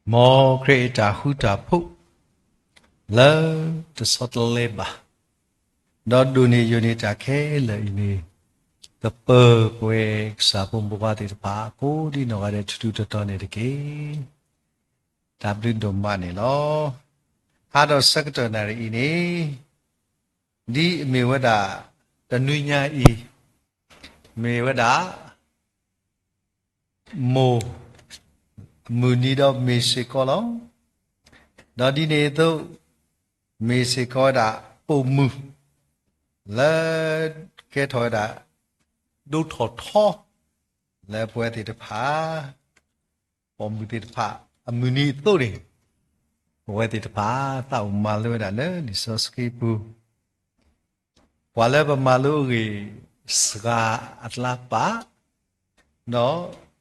မ်ခရံာ်အတၢ်ဃူတၢ်ဖိး လၢတဆီတလဲဘၣ်, ဒီးဒိၣ်န့ၢ်ယိာ်န့ၢ်တၢ်ခဲလၢာ်အံၤန့ၣ်, ကပၢၤပှဲၤကစၢ်ဖိမုၣ်ဖိခွါသ့ၣ်တဖၣ် ကိးဒံနီၢ်ဂၤဒဲး ထူထူတီတီန့ၣ်တက့ၢ်. တၢ်ဘျုးဒိၣ်မးန့ၣ်လီၤ. ဟါဒီးဆၢကတီၢ်နၣ်ရံၣ်အံၤန့ၣ်, ဒ်အမ့ၢ်ဝဲဒၣ် တနွံညါအံၤ, မ့ၢ်ဝဲဒၣ် မိၢ် မုၢ်နံၤဒီးမ့ၢ်စ့ၢ်ကီးလီၤ. ဒီးဒ်န့ၣ်အသိး, မ့ၢ်စ့ၢ်ကီးဝဲဒၣ်ပိာ်မုၣ် လၢကဲထီၣ်ဝဲဒၣ် ဒိၣ်ထီၣ်ထီ လၢပဝဲသ့ၣ်တဖၣ် ပိာ်မုၣ်သ့ၣ်တဖၣ် အမုၢ်နံၤအသိးန့ၣ်, ပဝဲသ့ၣ်တဖၣ် သးအိၣ်မၤလိဝဲဒၣ်လၢလံာ်စီဆှံပူၤ, ပှၤလၢပမၤလိအဂ့ၢ်စှၤအကျါပာ်, ဒီး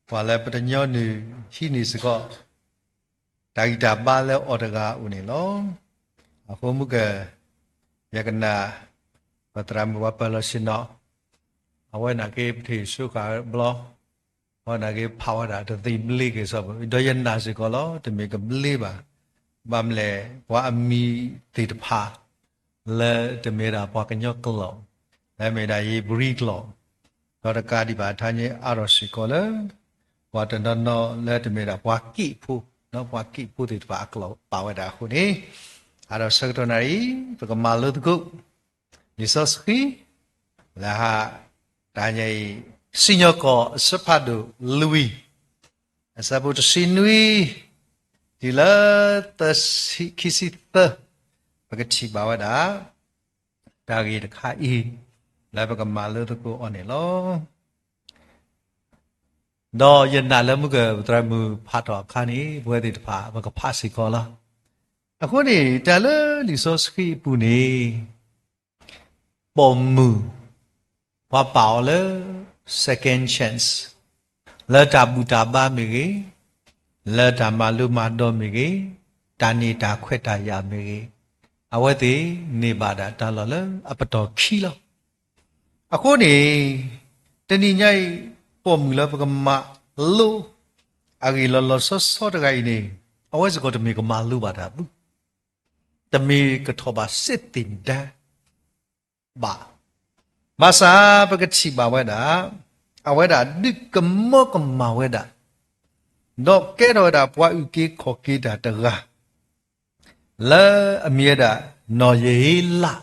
ပှၤလၢပတညီနုၢ်ဟံးန့ၢ်စ့ၢ်ကီး တၢ်ဂံၢ်တၢ်ဘါလၢအီၤတဂၤအအိၣ်န့ၣ်လီၤ. အဃိမုၢ်က ယကနၣ် ပသရၣ်မုၣ်ပှၤပၢၤလီၢ်ဆ့ၣ်နီၤ, အဝဲနာ်က့ပထံၣ်ဆူဃာ်ဘျီ, အဝဲနာ်က့ဖးဝဲဒၣ်တသ့ဘျ့က့ၤစီဘၣ်, ဒီးယနာ်စ့ၢ်ကီးလီၤ တမ့ၢ်ကဘျ့ဘၣ်. ဘၣ်မနုၤလဲၣ် ပှၤအမံၤသ့ၣ်တဖၣ် လၢတမ့ၢ်ဒၣ်ပှၤကညီကျိာ်, လၢမ့ၢ်ဒၣ်ဧ့ၤဘြံၤကျိာ်, ဒီးတကးဒံးဘၣ် ထါညါအါထီၣ်စ့ၢ်ကီးလၢ ပှၤတနီၤနီၤလၢတမ့ၢ်ဒၣ်ပှၤက့ၣ်ဖိ, ပှၤက့ၣ်ဖိသ့ၣ်တဖၣ်အကျိာ်ပာ်ဝဲဒၣ်အဃိန့ၣ်, အါထီၣ်ဆၢကတီၢ်နၣ်ရံၣ် ပကမၤလိသကိး လံာ်စီဆှံ လၢဟါ တနံၤအံၤ, စံၣ်ညီၣ်ကွီၢ်အဆၢဖးဒိၣ်လွံၢ်, အဆၢဖိတဆံနွံ တုၤလၢသၢဆံ, ခံဆံသၢ, ပကထံၣ်ဘၣ်ဝဲဒၣ် တၢ်ဂ့ၢ်တခါအံၤ လၢပကမၤလိသကိးအီၤန့ၣ်လီၤ. ဒီးယနာ်လၢမုၢ်က ပသရၣ်မုၣ်ဖးထီၣ်အခါန့ၣ် ပဝဲသ့ၣ်တဖၣ် ပကဖးစ့ၢ်ကီးလီၤ. အဃိန့ၣ် တၢ်လၢလံာ်စီဆှံအပူၤန့ၣ် ပိာ်မုၣ် ပှၤပာ်အီၤလၢ second chance လၢတၢ်ဘူၣ်တၢ်ဘါမ့ၢ်ဂ့ၤ, လၢတၢ်မၤလိမၤဒိးမ့ၢ်ဂ့ၤ, တၢ်န့ၢ်တၢ်ခွဲးတၢ်ယာ်မ့ၢ်ဂ့ၤ, အဝဲသ့ၣ်န့ၢ်ဘၣ်ဒၣ်တၢ်လီၢ်လၢအပတီၢ်ခံလီၤ. အဃိန့ၣ် တနံၤညါအံၤ ပိာ်မုၣ်လၢပကမၤလိအဂ့ၢ်လီၤလီၤဆီဆီတဂၤအံၤန့ၣ် အဝဲစ့ၢ်ကီးတမ့ၢ်ကမၤလိဘၣ်တၢ်ဘၣ်, တမ့ၢ်ကထီၣ်ဘၣ်စ့ၢ်သ့ၣ်ဒၢ ဘၣ်. ဘၣ်ဆၣ်ပကထံၣ်ဘၣ်ဝဲဒၣ် အဝဲဒၣ်ဒုးကမၢကမၣ်ဝဲဒၣ်, ဒီးကဲထီၣ်ဝဲဒၣ်ပှၤအုၣ်က့ၤခီၣ်က့ၤတၢ်တဂၤ လၢအမံၤဝဲဒၣ် နီၢ်ယ့လး,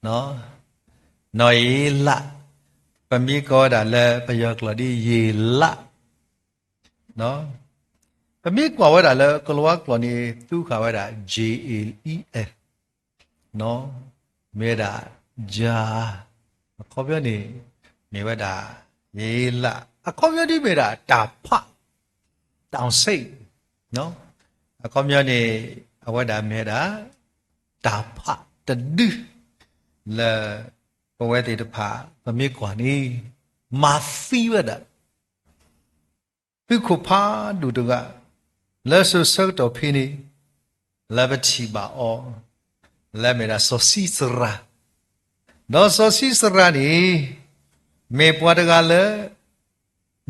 နီၢ်ယ့လး, ပမ့ၢ်ကိးဝဲဒၣ်လၢပယီၤကျိာ်ဒ်ယ့လး, ပမ့ၢ်ကွၢ်ဝဲဒၣ်လၢကလံးဝါကျိာ်န့ၣ် သူဃာ်ဝဲဒၣ် J A E L မ့ၢ်ဝဲဒၣ် ယၤ, အခီပညီန့ၣ် မ့ၢ်ဝဲဒၣ် ယ့လး, အခီပညီဒ်မ့ၢ်ဒၣ်တၢ်ဖး, တၢ်စ့, အခီပညီန့ၣ် အဝဲဒၣ်မ့ၢ်ဝဲဒၣ် တၢ်ဖးတဒု လၢပဝဲသ့ၣ်တဖၣ် ပမ့ၢ်ကွၢ်န့ၣ် မၤသံဝဲဒၣ် သုးခိၣ်ဖးဒိၣ်တဂၤ လၢစိၤဆၢကတီၢ်ဖဲန့ၣ် လၢပထံၣ်ဘၣ်အီၤ လၢမ့ၢ်ဒၣ်စီၤၡံစရၤ, ဒီးစီၤၡံစရၤန့ၣ် မ့ၢ်ပှၤတဂၤလၢ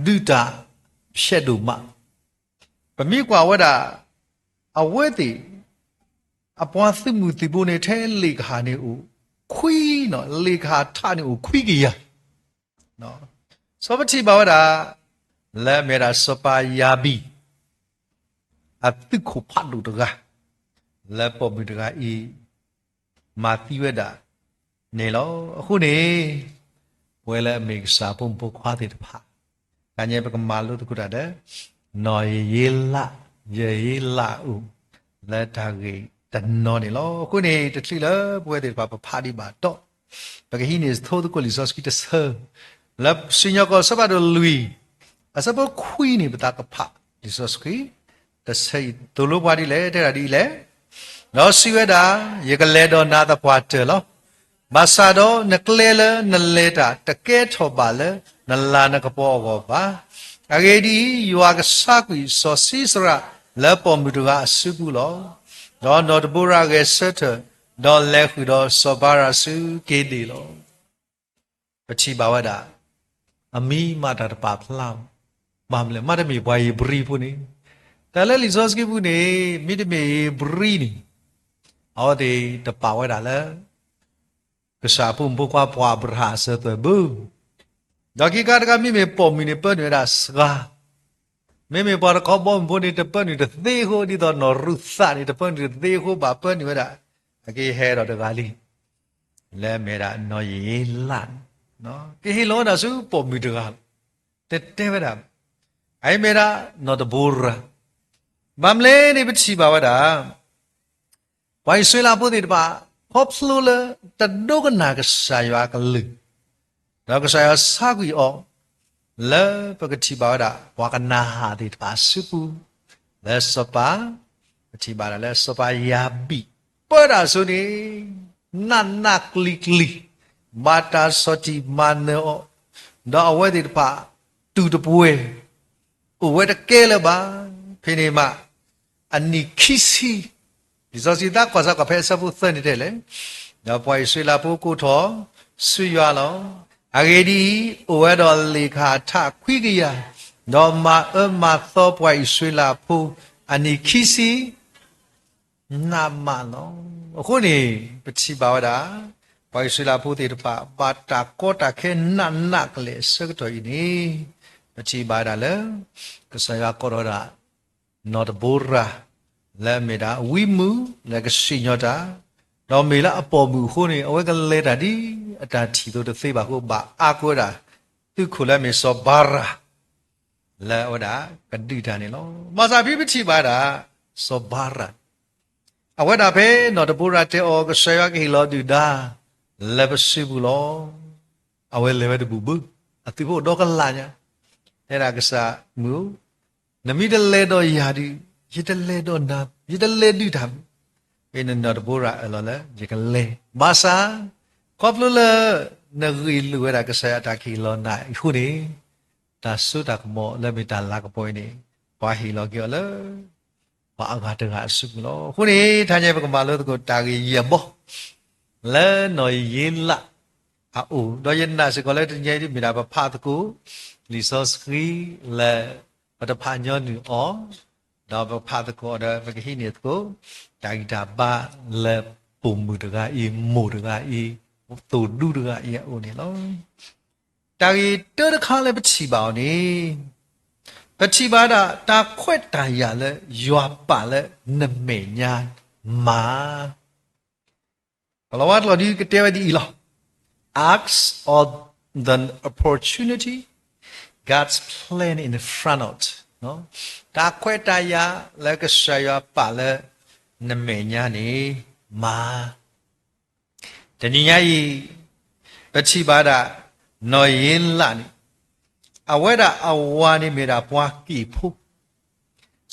ဒုးတၢ်ဖျဲးဒိၣ်မး, ပမ့ၢ်ကွၢ်ဝဲဒၣ် အဝဲသ့ၣ် အပှၤသုးမုၢ်သံၣ်ဘိန့ၣ် ထဲလ့ၣ်ကဟၣ်န့ၣ်အိၣ်ခွံ, လ့ၣ်ကဟၣ်ထးန့ၣ်အိၣ်ခွံကယၤ, စီၤပထံၣ်ဘၣ်ဝဲဒၣ် လၢမ့ၢ်ဒၣ်စီၤပၤယၤဘံၣ် အသုးခိၣ်ဖးဒိၣ်တဂၤ လၢပိာ်မုၣ်တဂၤအံၤ မၤသံဝဲဒၣ်န့ၣ်လီၤ. အဃိန့ၣ် ပဝဲလၢအမ့ၢ်ကစၢ်ဖိမုၣ်ဖိခွါသ့ၣ်တဖၣ် တနံၤအံၤ ပကမၤလိသကိးတၢ်ဒီး နီၢ်ယ့လး, ယ့လးအိၣ် လၢတၢ်ဂ့ၢ်တနီၤန့ၣ်လီၤ. အဃိန့ၣ် တချုးလၢပဝဲသ့ၣ်တဖၣ်ပဖးဒံးဘၣ်ဒီး ပကဟံးန့ၢ်ဆိသကိးလံာ်စီဆှံတဆၢ လၢစံၣ်ညီၣ်ကွီၢ်အဆၢဖးဒိၣ်လွံၢ် အဆၢဖိခွံန့ၣ် ပသးကဖးလံာ်စီဆှံ တဆၢအံၤ သိၣ်လိပှၤဒ်လဲၣ်, တဲဒၣ်ဒ်လဲၣ်, ဒီးစံးဝဲဒၣ်, ယကလဲၤဒီးနၤသပှၢ်တၢၢ်လီၤ. ဘၣ်ဆၣ်ဒီးနကျဲလၢနလဲၤတၢ် တကဲထီၣ်ဘၣ်လၢနလၤနကပီၤအဂီၢ်ဘၣ်. အဂ့ၢ်ဒ်အံၤ, ယွၤကဆါကွံာ်စီၤၡံစရၤ လၢပိာ်မုၣ်တဂၤအစုပူၤလီၤ. ဒီးနီၢ်တဘိရၤဂဲၤဆၢထၢၣ်, ဒီးလဲၤဃုာ်ဒီးစီၤဘၤရၤဆူက့ၤဒ့ၣ်လီၤ. ပထံၣ်ဘၣ်ဝဲဒၣ် အမံၤမးတၢ်တပာ်ဖျါ, ဘၣ်မနုၤလဲၣ် မ့တမ့ၢ်ပှၤဧ့ၤဘြံၤဖိန့ၣ် တၢ်လၢလံာ်စီဆှံပူၤန့ၣ် မ့တမ့ၢ်ဧ့ၤဘြံၤန့ၣ် အဝဲသ့ၣ်တပာ်ဝဲဒၣ်လၢ ကစၢ်အဖိမုၣ်ဖိခွါပှၤအၤဘြၤဟၣ်အစၢၤသွဲၣ်ဘၢ ဒီးခံခါတခါ မ့မ့ၢ်ပိာ်မုၣ်န့ၣ် ပၢနုာ်ဝဲဒၣ်စှၤ, မ့မ့ၢ်ပှၤတခီဘီမုၢ်ဖိန့ၣ် တပၢနုာ်တသ့အဃိ ဒ်သိးနီၢ်ရူၤသးန့ၣ် တပၢနုာ်တသ့အဃိ ဘၣ်ပၢနုာ်ဝဲဒၣ် အကဟဲဒီးတဂၤလံ လၢအမ့ၢ်ဒၣ်နီၢ်ယ့လးန့ၣ် ကဟ့ၣ်လီၤဝဲဒၣ်ဆူပိာ်မုၣ်တဂၤလီၤ. တတဲဝဲဒၣ် အအံၤမ့ၢ်ဒၣ်နီၢ်ဒဘိရၤ. ဘၣ်မနုၤလဲၣ်န့ၣ် ပထံၣ်ဘၣ်ဝဲဒၣ် ပှၤအံၣ်စရ့လးဖိသ့ၣ်တဖၣ် ခီဖျိလၢတဒိကနၣ်ကစၢ်ယွၤအကလုၢ်, ဒီးကစၢ်ယွၤဆါကွံာ်အီၤ လၢပကထံၣ်ဘၣ်ဝဲဒၣ် ပှၤကနၤဧၣ်သ့ၣ်တဖၣ်အစုပူၤ လၢစီၤပၤ, ပထံၣ်ဘၣ်ဒၣ်လၢစီၤပၤယၤဘံၣ် ပၢတၢ်အစိၤန့ၣ် နးနးကျံၤကျံၤ ဘၣ်တၢ်ဆီၣ်တံၢ်မၤနၢၤအီၤ, ဒီးအဝဲသ့ၣ်တဖၣ် တူၢ်တပှဲၤ အိၣ်ဝဲတကဲလၢၤဘၣ်. ဖဲန့ၣ်မး အနံၣ်ခံဆံ, လံာ်စီဆှံသးကွၢ်စးကွၢ်ဖဲအဆၢဖိသၢန့ၣ်တဲလဲၣ်, ဒီးပှၤအံၣ်စရ့လးဖိကိးထီၣ်ဆူယွၤလီၤ. အဂ့ၢ်ဒ်အံၤ, အိၣ်ဝဲဒီးလ့ၣ်ခၣ်ထးခွံကယၤ, ဒီးမၤအၢမၤသီပှၤအံၣ်စရ့လးဖိအနံၣ်ခံဆံ နးမးလီၤ. အဃိန့ၣ် ပထံၣ်ဘၣ်ဝဲဒၣ် ပှၤအံၣ်စရ့လးဖိသ့ၣ်တဖၣ် ဘၣ်တၢ်ကီတၢ်ခဲနးနးကလဲာ်အဆၢကတီၢ်အံၤန့ၣ် ပထံၣ်ဘၣ်ဝဲဒၣ်လၢ ကစၢ်ယွၤကိးထီၣ်ဝဲဒၣ် နီၢ်ဒဘိရၤ လၢအမ့ၢ်ဒၣ်ဝံမုၣ်လၢကစံၣ်ညီၣ်တၢ်, ဒီးမ့ၢ်လၢအပိာ်မုၣ်အဃိန့ၣ် အဝဲကလဲၤတၢ်ဒ်အတၢ်ထံၣ်အသိးတသ့ဘၣ်အဃိ ဘၣ်အါကွံာ်ဝဲဒၣ် သုးခိၣ်လၢအမ့ၢ်စီၤဘၤရၤ လၢအဝဲဒၣ်ကဒုးတၢ်န့ၣ်လီၤ. ဘၣ်ဆၣ်ဖဲပထံၣ်ဘၣ်ဒၣ် စီၤဘၤရၤ အဝဲဒၣ်ဖဲနီၢ်ဒဘိရၤတဲအီၤ ကစၢ်ယွၤကဟ့ၣ်လီၤဒုၣ်ဒါ လၢပစုပူၤလီၤ. အဝဲလဲၤဝဲတဘူၣ်ဘု, အသုးဖိဒီကလးညါ, တဲဒၣ်ကစၢ်မုၣ်ဧၢ, နမ့ၢ်တလဲၤဒီးယၤဒီး ယတလဲၤဒီးနၤ, ယတလဲၤဒုးတၢ်ဘၣ်. ဖဲန့ၣ်နီၢ်ဒဘိရၤအၢၣ်လီၤလၢ ယကလဲၤ, ဘၣ်ဆၣ် ခီဖျိလၢ နဂ့ၢ်လိာ်ဝဲဒၣ်ကစၢ်ယွၤအတၢ်ကဟ့ၣ်လီၤနၤအံၤအဃိန့ၣ် တၢ်စိတၢ်ကမီၤလၢမ့ၢ်တၢ်လၤကပီၤအံၤန့ၣ် ပှၤဟ့ၣ်လီၤက့ၤအီၤလၢ ပှၤအဂၤတဂၤအစုပူၤလီၤ. အဃိန့ၣ် တဟါညါပကမၤလိသကိးတၢ်ဂ့ၢ်ယဲၢ်ဘီ လၢနီၢ်ယ့လးအအိၣ်, ဒီးယနာ်စ့ၢ်ကီးလၢတနံၤအံၤဒ်မ့ၢ်ဒၣ်ပဖးသကိး လံာ်စီဆှံလၢ ပတဖးညီနုၢ်အီၤ, ဒီးပဖးသကိးအီၤဒီး ပကဟံးန့ၢ်သကိး တၢ်ဂံၢ်တၢ်ဘါလၢပိာ်မုၣ်တဂၤအံၤ မိၢ်တဂၤအံၤ သိၣ်ဒူတဂၤအံၤအအိၣ်န့ၣ်လီၤ. တၢ်ဂ့ၢ်တၢတခါလၢပထံၣ်ဘၣ်အီၤန့ၣ် ပထံၣ်ဘၣ်ဒၣ်တၢ်ခွဲးတၢ်ယာ်လၢယွၤပာ်လၢနမဲာ်ညါမၤ ကလီၤဝါတလီၢ်ဒုကတဲဝဲဒ်အံၤလီၤ. Ask of the opportunity God's plan in front of တၢ်ခွဲးတၢ်ယာ်လၢကစၢ်ယွၤပာ်လၢနမဲာ်ညါန့ၣ် မၤ တနံၤညါအံၤ ပထံၣ်ဘၣ်ဒၣ် နီၢ်ယ့လးန့ၣ် အဝဲဒၣ်အဝၤန့ၣ်မ့ၢ်ဒၣ်ပှၤက့ၣ်ဖိ,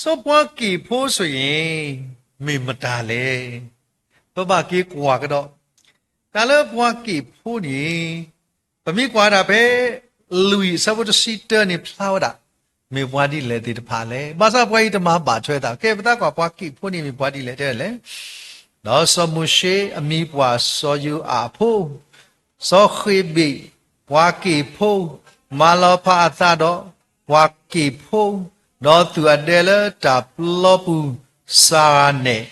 စီၤပှၤက့ၣ်ဖိဆိၣ်ဂ့ၤ မ့ၢ်မတၤလဲၣ်. ပဘၣ်က့ၤကွၢ်ကဒီး တၢ်လၢပှၤက့ၣ်ဖိန့ၣ် ပမ့ၢ်ကွၢ်ဒၣ်ဖဲ လွံၢ်အဆၢဖိတဆံတၢန့ၣ်ဖျါဝဲဒၣ် မ့ၢ်ပှၤဒ်လဲၣ်သ့ၣ်တဖၣ်လဲၣ်. ဘၣ်ဆၣ်ပှၤအံၤတမၤဘၣ်ထွဲသး, ကဲပသးကွၢ်ပှၤက့ၣ်ဖိန့ၣ်မ့ၢ်ပှၤဒ်လဲၣ်တဲလဲၣ်. ဒီးစီၤမိၤၡ့အမံၤပှၢ်စီၤယိၤအၣ်ဖိ, စီၤဃ့ဘ့ၣ်, ပှၤက့ၣ်ဖိ, မၤလီၤဖးအသးဒီးပှၤက့ၣ်ဖိ, ဒီးသူၣ်အဒဲလၢတၢ်ပျီပူၤစၤန့ၣ်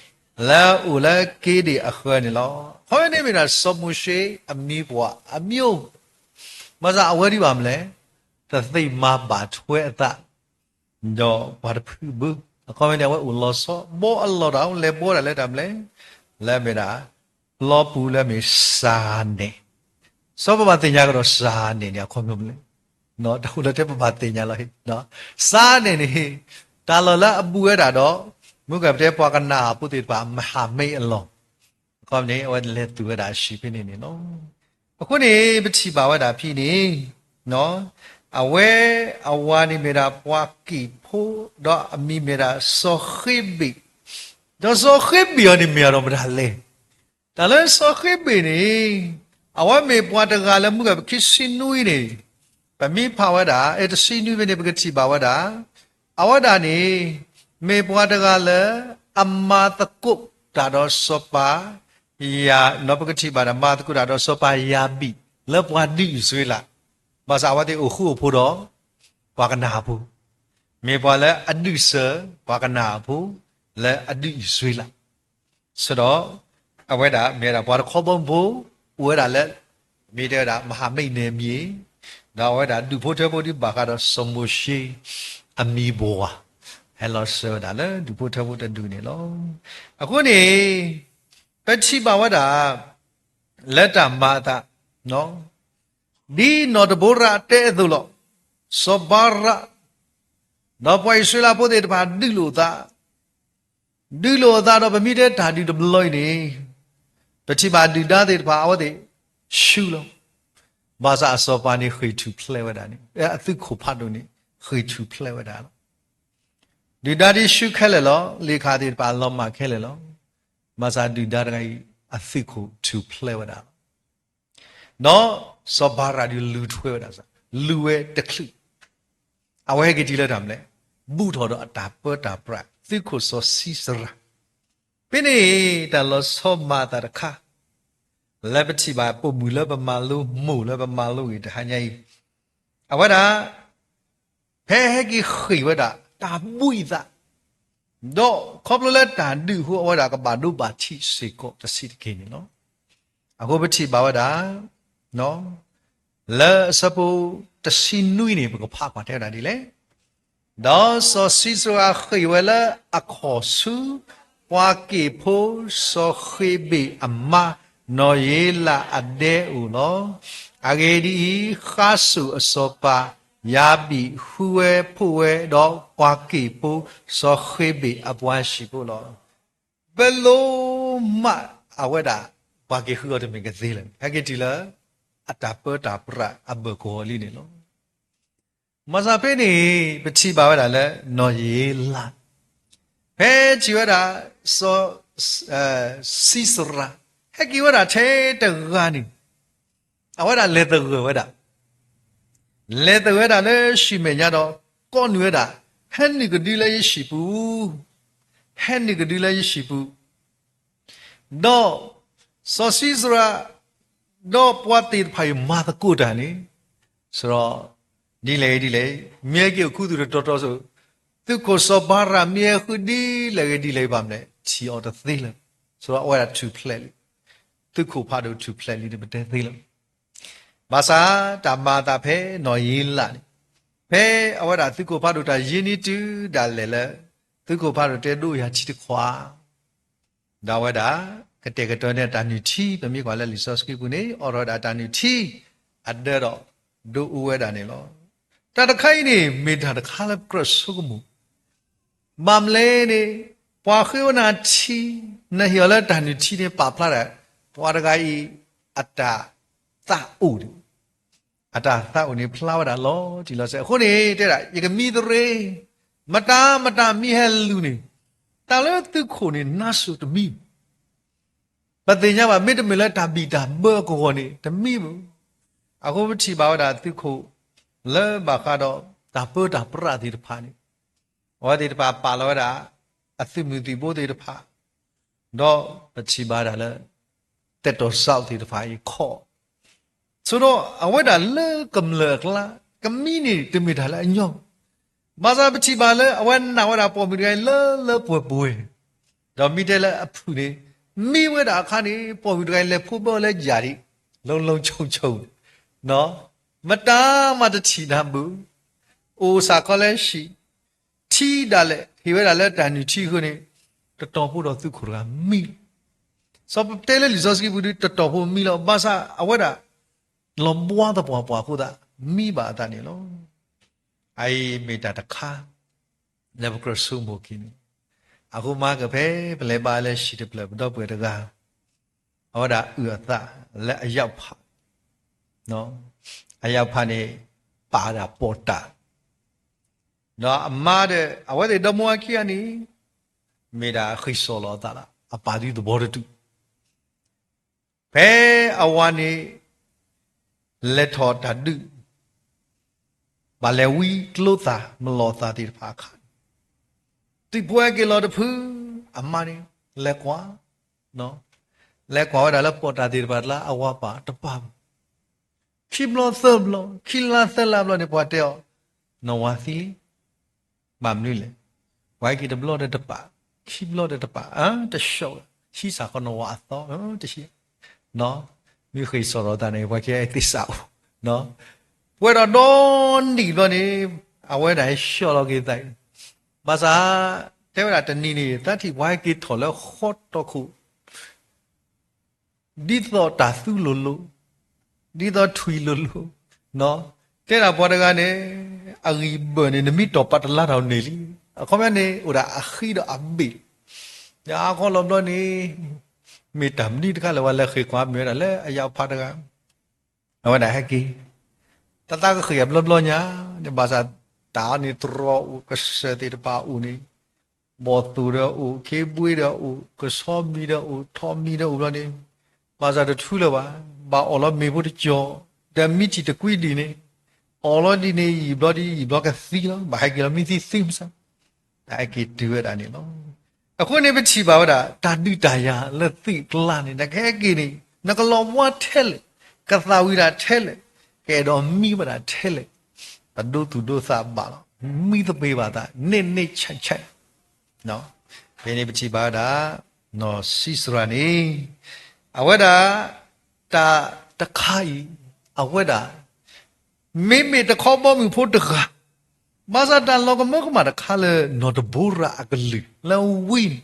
လၢအအိၣ်လၢက့ဒ့ၣ်အဃၢၤန့ၣ်လီၤ. ခီဖျိန့ၣ်မ့ၢ်ဒၣ်စီၤမိၤၡ့အမံၤပှၢ်အမံၤအိၣ်, ဘၣ်ဆၣ်အဝဲဒ်ဘၣ်မနုၤလဲၣ်, တသ့မၤဘၣ်ထွဲအသး ဒီးပှၤတဖုဘၣ်. အခီပညီန့ၣ် အဝဲအိၣ်လီၤဆီ ဘီအလီၢ်တၢ် လဲၤဘီဒၣ်လၢတၢ်မနုၤလဲၣ်, လၢအမ့ၢ်ဒၣ် ပျီပူၤလၢအမ့ၢ်စၤန့ၣ်, စီၤပဘၣ်သ့ၣ်ညါကဒီးစၤန့ၣ်န့ၣ် အခီပညီမနုၤလဲၣ်, တၢ်အိၣ်လၢတဲပဘၣ်သ့ၣ်ညါလီၤ. စၤန့ၣ်န့ၣ် တၢ်လီၢ်လၢအဘူးဝဲဒၣ်ဒီး မုၢ်ကပတဲပှၤကနၤဧၣ်ဖိသ့ၣ်တဖၣ် မဟာမိတ်အလီၢ် အခီပညီန့ၣ် အဝဲလဲၤသူၣ်ဝဲဒၣ်အဟံၣ်ဖဲန့ၣ်န့ၣ်လီၤ. အဃိန့ၣ် ပထံၣ်ဘၣ်ဝဲဒၣ်ဖဲန့ၣ် အဝဲအဝၤန့ၣ်မ့ၢ်ဒၣ်ပှၤက့ၣ်ဖိ, ဒီးအမံၤမ့ၢ်ဒၣ်စီၤဃ့ဘ့ၣ်, ဒီးစီၤဃ့ဘ့ၣ်အီၤန့ၣ်မ့ၢ်အီၤဒီးမတၤလဲၣ်. တၢ်လၢစီၤဃ့ဘ့ၣ်န့ၣ် အဝဲမ့ၢ်ပှၤတဂၤလၢမုၢ်ကပခံဆံနွံန့ၣ် ပမ့ၢ်ဖးဝဲဒၣ် အဲ တဆံနွံဖဲန့ၣ် ပကထံၣ်ဘၣ်ဝဲဒၣ် အဝဲဒၣ်န့ၣ် မ့ၢ်ပှၤတဂၤလၢ အမၤသကိးတၢ်ဒီးစီၤပၤယၤ, ဒီးပကထံၣ်ဘၣ်ဒၣ် မၤသကိးတၢ်ဒီးစီၤပၤယၤဘံၣ် လၢပှၤဒုးအံၣ်စရ့လး, ဘၣ်ဆၣ်အဝဲသ့ၣ်အိၣ်ဃူအိၣ်ဖိးဒီး ပှၤကနၤဧၣ်ဖိ, မ့ၢ်ပှၤလၢအဒုးစၢၤ ပှၤကနၤအဖိ လၢအဒုးအံၤစွ့လး, ဆၢဒီး အဝဲဒၣ်မ့ၢ်ဝဲဒၣ်ပှၤတခီဘီမုၢ်ဖိ အိၣ်ဝဲဒၣ်လၢ မ့ၢ်တဲဝဲဒၣ် မဟာမိတ်နယ်မြေ, ဒီးအဝဲဒၣ်ဒူၣ်ဖိထၢဖိဒ်ဘၣ်ဃးဒီးစီၤမိၤၡ့ အမံၤဘှီး, ဟဲလီၤစၢၤဝဲဒၣ်လၢဒူၣ်ဖိထၢဖိတဒူၣ်န့ၣ်လီၤ. အဃိန့ၣ် ပထံၣ်ဘၣ်ဝဲဒၣ် လၢတၢ်မၤအသး ဒ်နီၢ်တဘိရၣ်တဲအသိးလီၤ. စီၤဘါရၣ် ဒီးပှၤအံၣ်စရ့လးဖိသ့ၣ်တဖၣ်ဒုးလိာ်အသး, ဒုးလိာ်အသးဒီးပမ့ၢ်တဲတၢ်ဒုးတဘျီအံၤန့ၣ် ပထံၣ်ဘၣ်ဒုၣ်ဒါသ့ၣ်တဖၣ်အဝဲသ့ၣ်ဆူၣ်လီၤ. ဘၣ်ဆၣ်အစီၤပၤန့ၣ်ဃ့ၢ်ထူၣ်ဖျဲးဝဲဒၣ်န့ၣ် အသုးခိၣ်ဖးဒိၣ်န့ၣ် ဃ့ၢ်ထူၣ်ဖျဲးဝဲဒၣ်လီၤ. ဒုၣ်ဒါဒ်ဆူၣ်ခဲလၢာ်လီၤ. လ့ၣ်ခၣ်သ့ၣ်တဖၣ်လီၤမၢ်ခဲလၢာ်လီၤ. ဘၣ်ဆၣ်ဒုၣ်ဒါတဂၤအံၤ အသုးခိၣ်ထူၣ်ဖျဲးဝဲဒၣ်လီၤ. ဒီးစီၤဘါရၣ်ဒုးလူၤထွဲဝဲဒၣ်, လူၤဝဲတချုး, အဝဲဟဲက့ၤတုၤလၢတၢ်မနုၤလဲၣ်, ဘူၣ်ထီၣ်ဒီးအတၢ်ပၢတၢ်ပြး သုးခိၣ်စီၤၡံစရၤ. ဖဲန့ၣ်တၢ်လီၤဆီမၤအသးတခါ လၢပထံၣ်ဘၣ်ပိာ်မုၣ်လၢပမၤလိ မိၢ်လၢပမၤလိဂ့ၤတဟါညါအံၤ, အဝဲဒၣ် ဖဲဟဲက့ၤဃ့ၢ်ဝဲဒၣ် တၢ်ဘှံးအသး, ဒီးခီဖျိလၢတၢ်ဒုးအဃိအဝဲဒၣ်ကဘၣ်ဒိဘၣ်ထံးစ့ၢ်ကီးတဆံးတက့ၢ်န့ၣ်လီၤ. အဃိပထံၣ်ဘၣ်ဝဲဒၣ် လၢအဆၢဖိတဆံနွံန့ၣ် ပကဖးကွၢ်ထဲဝဲဒၣ်ဒ်လဲၣ်. ဒီးစီၤၡံစရၤဃ့ၢ်ဝဲလၢအခီၣ်ဆူ ပှၤက့ၣ်ဖိစီၤဃ့ဘ့ၣ်အမါ နီၢ်ယ့လးအဒဲအအိၣ်လီၤ. အဂ့ၢ်ဒ်အံၤ, ဃါစိာ်အစီၤပၤ ယၤဘံၣ်ဃုဝဲဖှိၣ်ဝဲဒီးပှၤက့ၣ်ဖိစီၤဃ့ဘ့ၣ်အပှၤဟံၣ်ဖိလီၤ. ဘၣ်လိၣ်မးအဝဲဒၣ် ပှၤက့ၤဃုအီၤတမ့ၢ်ကသ့လၢၤ, ဟဲက့ၤတုၤလၢ အတၢ်ပၢတၢ်ပြးအဘၢၣ်ကဝီၤလံန့ၣ်လီၤ. မၤစၢၤဖဲန့ၣ် ပထံၣ်ဘၣ်ဝဲဒၣ်လၢနီၢ်ယ့လး, ဖဲထံၣ်ဝဲဒၣ် စီၤၡံစရၤ ဟဲက့ၤဝဲဒၣ်ထဲတဂၤန့ၣ် အဝဲဒၣ်လဲၤသဂၢၢ်ဝဲဒၣ်, လဲၤသဂၢၢ်ဝဲဒၣ်လၢဟံၣ်မဲာ်ညါဒီး ကိးနုာ်ဝဲဒၣ်, ဟဲနုာ်ကဒုလၢယဟံၣ်ပူၤ, ဟဲနုာ်ကဒုလၢယဟံၣ်ပူၤ, ဒီး စီၤၡံစရၤ ဒီးပှၤသ့ၣ်တဖၣ်အံၤမၤသကိးတၢ်န့ၣ်, စရီ ဒ်လဲၣ်ဒ်လဲၣ်, မ့ၢ်ဟဲက့ၤအိၣ်ခူသူၣ်တတီၤတီၤဆိ, သုးခိၣ်စီၤဘါရၣ်မ့ၢ်ဟဲဃုဒ်လဲၣ်ဂ့ၤဒ်လဲၣ်ဘၣ်မနုၤလဲၣ် ထံၣ်အီၤတသ့လၢၤ, စရီအဝဲဒၣ်ထူၣ်ဖျဲးလံ, သုးခိၣ်ဖးဒိၣ်ထူၣ်ဖျဲးလံန့ၣ်ပတဲသ့လၢၤ. ဘၣ်ဆၣ်တၢ်မၤအသးဖဲနီၢ်ယ့လးန့ၣ်, ဖဲအဝဲဒၣ်သုးခိၣ်ဖးဒိၣ်တၢ်ယံာ်န့ၢ်တုၤဒၣ်လဲာ်လၢ သုးခိၣ်ဖးဒိၣ်တဲဒိၣ်ယၤထံတခွး ဒီးအဝဲဒၣ် ကတဲာ်ကတီၤန့ၢ်တၢ်နုၢ်ထံ, ပမ့ၢ်ကွၢ်လၢလံာ်စီဆှံပူၤန့ၣ် အိးထီၣ်ဝဲဒၣ်တၢ်နုၢ်ထံ အဒၢဒီး ဒိးအိၣ်ဝဲဒၣ်န့ၣ်လီၤ. တၢ်တခါအံၤန့ၣ် မ့ၢ်တၢ်တခါလၢကြၢးဆိကမိၣ်, ဘၣ်မနုၤလဲၣ်န့ၣ် ပှၤဃ့ဝဲနၤထံ, နဟ့ၣ်အီၤလၢတၢ်နုၢ်ထံန့ၣ် ပာ်ဖျါဒၣ် ပှၤတဂၤအံၤ အတၢ်သးအိၣ်န့ၣ် အတၢ်သးအိၣ်န့ၣ်ဖျါဝဲဒၣ်လီၤတံၢ်လီၤဆဲး. အဃိန့ၣ် တဲဒၣ် ယကမံသရ့, မတၤမတၤမံဟဲလူၤန့ၣ်, တၢ်လၢသုးခိၣ်န့ၣ် နါစိၤတမံဘၣ်. ပသ့ၣ်ညါဘၣ် မ့တမ့ၢ်လၢတၢ်ဘံၣ်တၢ်ဘၢအကဝီၤန့ၣ် တမံဘၣ်. အဃိပထံၣ်ဘၣ်ဝဲဒၣ်သုးခိၣ် လၢဘၣ်ဃးဒီးတၢ်ပၢတၢ်ပြးသ့ၣ်တဖၣ်န့ၣ်, အဝဲသ့ၣ်တဖၣ်ပာ်လီၤဝဲဒၣ် အသုးမုၢ်သံၣ်ဘိသ့ၣ်တဖၣ်, ဒီးပထံၣ်ဘၣ်ဒၣ်လၢ တၢ်တီၢ်စးအိၣ်သ့ၣ်တဖၣ်အံၤခီၣ် ဆိဒီးအဝဲဒၣ်လၢကမျၢၢ်အကျါ ကမံန့ၣ်တမ့ၢ်တၢ်လၢအညီ, ဘၣ်ဆၣ်ပထံၣ်ဘၣ်လၢအဝဲနာ်ဝဲဒၣ်ပိာ်မုၣ်တဂၤအံၤလၢလၢပှဲၤပှဲၤ, ဒီးမ့ၢ်တဲလၢအဖုၣ်န့ၣ် မံဝဲဒၣ်အခါန့ၣ် ပိာ်မုၣ်တဂၤအံၤလဲၤဖိးဘၢအီၤလၢယၣ်ဒံး လီၤလီၤဆိၣ်ဆိၣ်, မတၤမၤတထံၣ်နၤဘၣ်, အိၣ်စးခီလၢဟံၣ် ထံဒၣ်လဲာ် ဟ့ၣ်ဝဲဒၣ်လၢတၢ်နုၢ်ထံအဃိန့ၣ် တတီၤဖိဒီးသုးခိၣ်တဂၤမံလီၤ. စီၤပတဲလၢလံာ်စီဆှံပူၤဒီး တတီၤဖိမံလီၤ. ဘၣ်ဆၣ်အဝဲဒၣ် လီၤဘှါသပှၢ်ပှၢ်အဃိသတး မံဘၣ်အသးန့ၣ်လီၤ. အအံၤမ့ၢ်တၢ်တခါ လၢပကြၢးဆိကမိၣ်က့ၤန့ၣ်, အဃိမ့ၢ်ကဖဲ ပလဲၤဘါလၢဟံၣ်တဖျၢၣ် ပဒီပုၢ်ဝဲၢ်တဂၤ အဝဲဒၣ်အုၣ်အသးလၢအယၣ်ဖး, အယၣ်ဖးန့ၣ် ပာ်ဝဲဒၣ်ပီၣ်တၢ်, ဒီးအမါဒီး အဝဲသ့ၣ်ဒီမါဝၤခံဂၤန့ၣ် မ့ၢ်ဒၣ်ဃ့ၢ်စီၣ်လီၤအသးလီၤ. အပာ်သုသဝီတတူၢ် ဖဲအဝၤန့ၣ် လဲၤထီၣ်တၢ်ဒုး ဘၣ်လဲၤဝံကျိသၣ်မလီၤသၣ်သ့ၣ်တဖၣ်အခါန့ၣ်, သုးဖိဟဲက့ၤလီၤတဖု, အမါန့ၣ် လဲၤကွၢ်, လဲၤကွၢ်ဝဲဒၣ်လၢပီၣ်တၢ်သ့ၣ်တဖၣ်တလါ အဝၤပာ်တပာ်ဘၣ်. ခံဘျီသၢဘျီ ခံလါသၢလါဘျီန့ၣ် ပှၤတဲအီၤ, နဝၤသံလံ. ဘၣ်မနုၤလဲၣ်, ပှၤဟဲက့ၤတဘျီဒီးတပာ်, ခံဘျီဒီးတပာ်, တဆှီ, ဟံးစ့ၢ်ကီးနဝၤအသီ, တဟံး, မ့ၢ်ဃ့ၢ်စီၣ်ထီၣ်သးန့ၣ် ပှၤကသံၣ်သးအိၣ်, ပှဲၤဒီးဒီနံၣ်ဘျီန့ၣ်, အဝဲဒၣ်ဟဲဆှီလီၤက့ၤသးအံၤ, ဘၣ်ဆၣ်, တဲဝဲဒၣ်တနံၤန့ၣ် သးထံၣ်ပှၤဟဲက့ၤထီၣ်လၢဃီတီၢ်ခိၣ် ဒ်သိးတၢ်သူလိၤလိၤ, ဒ်သိးထွံၣ်လိၤလိၤ, တဲဒၣ်ပှၤတဂၤန့ၣ်, အဂံၢ်ဘၢၣ်န့ၣ် နမ့ၢ်တီၢ်ပာ်တလါတၢ်န့ၣ်လံ, အခီပညီန့ၣ် အိၣ်ဒၣ်အဃံဒီးအဘ့ၣ်, ယအါခီလီၤဘျီန့ၣ်, မ့ၢ်တၢ်မနုၤတခါလၢပှၤလဲၤဃ့ၢ်ကွၢ်မ့ၢ်ဝဲဒၣ်လၢအယၣ်ဖးတဂၤ, အဝဲဒၣ်ဟဲက့ၤ, တၢ်သးကဃ့ၢ်အဘျီဘျီညါ, န့ၣ်ဘၣ်ဆၣ်, တၢ်အီၤန့ၣ်တြီၤအိၣ် ကစၢၢ်သ့ၣ်တဖၣ်အိၣ်န့ၣ် ဘီၣ်သိၣ်ဒီးအိၣ်, ခ့ဘှ့ဒီးအိၣ်, ကဆီမံၤဒီးအိၣ်, ထိးမံၤဒီးအိၣ်ဘျီန့ၣ်, ဘၣ်ဆၣ်တထူလၢၤဘၣ်, ဘၣ်အီၣ်လီၤမ့ၤဖိတကၠီၤ, ဒီးမံထံၣ်တကွံဒံးန့ၣ်, အီၣ်လီၤဒ်န့ၣ် ယံာ်ဘျီဒ် ယံာ်ဘျီကသံလီၤ, ဘၣ်ဟဲက့ၤလီၤမံသံသံမစၢ်, တၢ်ဟဲက့ၤတုၤဝဲဒၣ်န့ၣ်လီၤ. အဃိန့ၣ်ပထံၣ်ဘၣ်ဝဲဒၣ် တၢ်ဒုးတၢ်ယၤလၢသ့ၣ်ကျါန့ၣ် နကဟဲက့ၤန့ၣ် နကလီၤဘှါထဲလဲၣ်, ကသးဝံၤဒၣ်ထဲလဲၣ်, ကအဲၣ်ဒိးမံဝဲဒၣ်ထဲလဲၣ်, ပဒိသူၣ်ဒိသးဘၣ်လီၤ, မံသပ့ၤဘၣ်သး နဲၣ်နဲၣ်ဆဲးဆဲး ဖဲန့ၣ်ပထံၣ်ဘၣ်ဝဲဒၣ် နီၢ်စံစရၤန့ၣ် အဝဲဒၣ် တၢ်တခါအံၤ အဝဲဒၣ် မ့မ့ၢ်တခီဘီမုၢ်ဖိတဂၤ, ဘၣ်ဆၣ်တၢ်လီၤကမၢကမၣ်တခါလၢနီၢ်တဘိရၤအကလုၢ်လၢဝံန့ၣ်,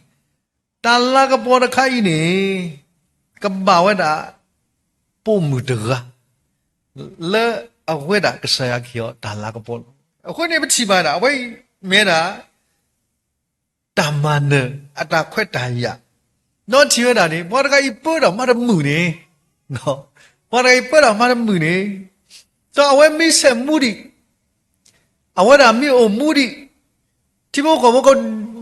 တၢ်လၤကပီၤတခါအံၤန့ၣ် ကဘၣ်ဝဲဒၣ် ပိာ်မုၣ်တဂၤ လၢအဝဲဒၣ်ကစၢ်ယွၤကဟ့ၣ်အီၤတၢ်လၤကပီၤလီၤ. အဃိန့ၣ်ပထံၣ်ဘၣ်ဒၣ် အဝဲအံၤမ့ၢ်ဒၣ် တၢ်မၤနၢၤ အတၢ်ခွဲးတၢ်ယာ်, ဒီးထံၣ်ဝဲဒၣ်န့ၣ် ပှၤတဂၤအံၤပၢတၢ်မၤတမုာ်န့ၣ်, ပှၤတဂၤအံၤပၢတၢ်မၤတမုာ်န့ၣ်, ဒီးအဝဲမ့ၢ်ဆဲးမူဒံး, အဝဲဒၣ်မ့ၢ်အိၣ်မူဒံး, ထံဖိကီၢ်ဖိက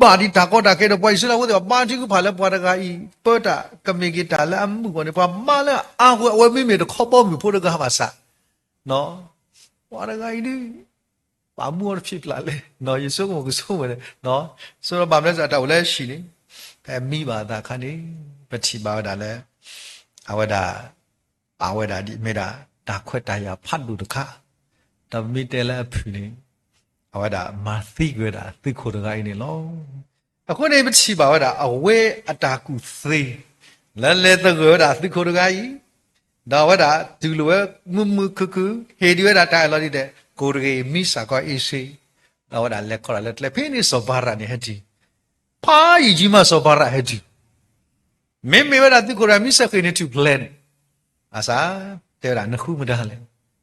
ဘၣ်ဒံးတၢ်ကီတၢ်ခဲဒီး ပှၤအံၣ်စရ့လးဖိသ့ၣ်တဖၣ် ဘါထုကဖၣ်လၢပှၤတဂၤအံၤ ပၢတၢ်ကမ့ၢ်က့ၤတၢ်လၢအမုာ်အဂီၢ်န့ၣ် ပှၤမၤလၢအအါဃိ အဝဲမ့မ့ၢ်တခီဘီမုၢ်ဖိတဂၤဘၣ်ဆၣ်, ပှၤတဂၤအံၤဒုး ပာ်မူအီၤတဖျ့ဖျါလဲၣ်, ယဆိကမိၣ်ကဆိကမိၣ်န့ၣ်, ဆိကမိၣ်ဘၣ်မနုၤလဲၣ် တၢ်အိၣ်လၢဟံၣ်န့ၣ်, ဖဲမံဘၣ်အသးအခါန့ၣ် ပထံၣ်ဘၣ်ဝဲဒၣ်လၢ အဝဲဒၣ် ပာ်ဝဲဒၣ်ဒ်မ့ၢ်ဒၣ် တၢ်ခွဲးတၢ်ယာ်ဖးဒိၣ်တခါ, ဒီးပမ့ၢ်တဲလၢအဖုၣ်န့ၣ် အဝဲဒၣ်မၤသံကွံာ်ဝဲဒၣ်သုးခိၣ်တဂၤအံၤန့ၣ်လီၤ. အဃိန့ၣ် ပထံၣ်ဘၣ်ဝဲဒၣ် အဝဲအတၢ်ကူၣ်သ့ လၢလဲၤသဂၢၢ်ဝဲဒၣ်သုးခိၣ်တဂၤအံၤ, ဒီးအဝဲဒၣ်တူၢ်လိာ်ဝဲမုာ်မုာ်ခုၣ်ခုၣ် ဟ့ၣ်ဒံးဝဲဒၣ်တၢ်အဲၣ်လီၤဒ်လဲၣ် ကိၣ်တဂ့ၤ မံစ့ၢ်ကီးအ့စ့, ဒီးအဝဲဒၣ်လဲၤခီဒၣ်လၢကျဲ ဖဲန့ၣ်စီၤဘၤရးန့ၣ်ဟဲတုၤ, ဖးယံာ်ကံမးစီၤဘၤရးဟဲတုၤ မ့မ့ၢ်ဝဲဒၣ်သုးခိၣ်တဂၤ မံစ့ၢ်ကီးန့ၣ် ထူၣ်ဖျဲးန့ၣ်, ဘၣ်ဆၣ် တဲဝဲဒၣ် နဃုမတၤလဲၣ်,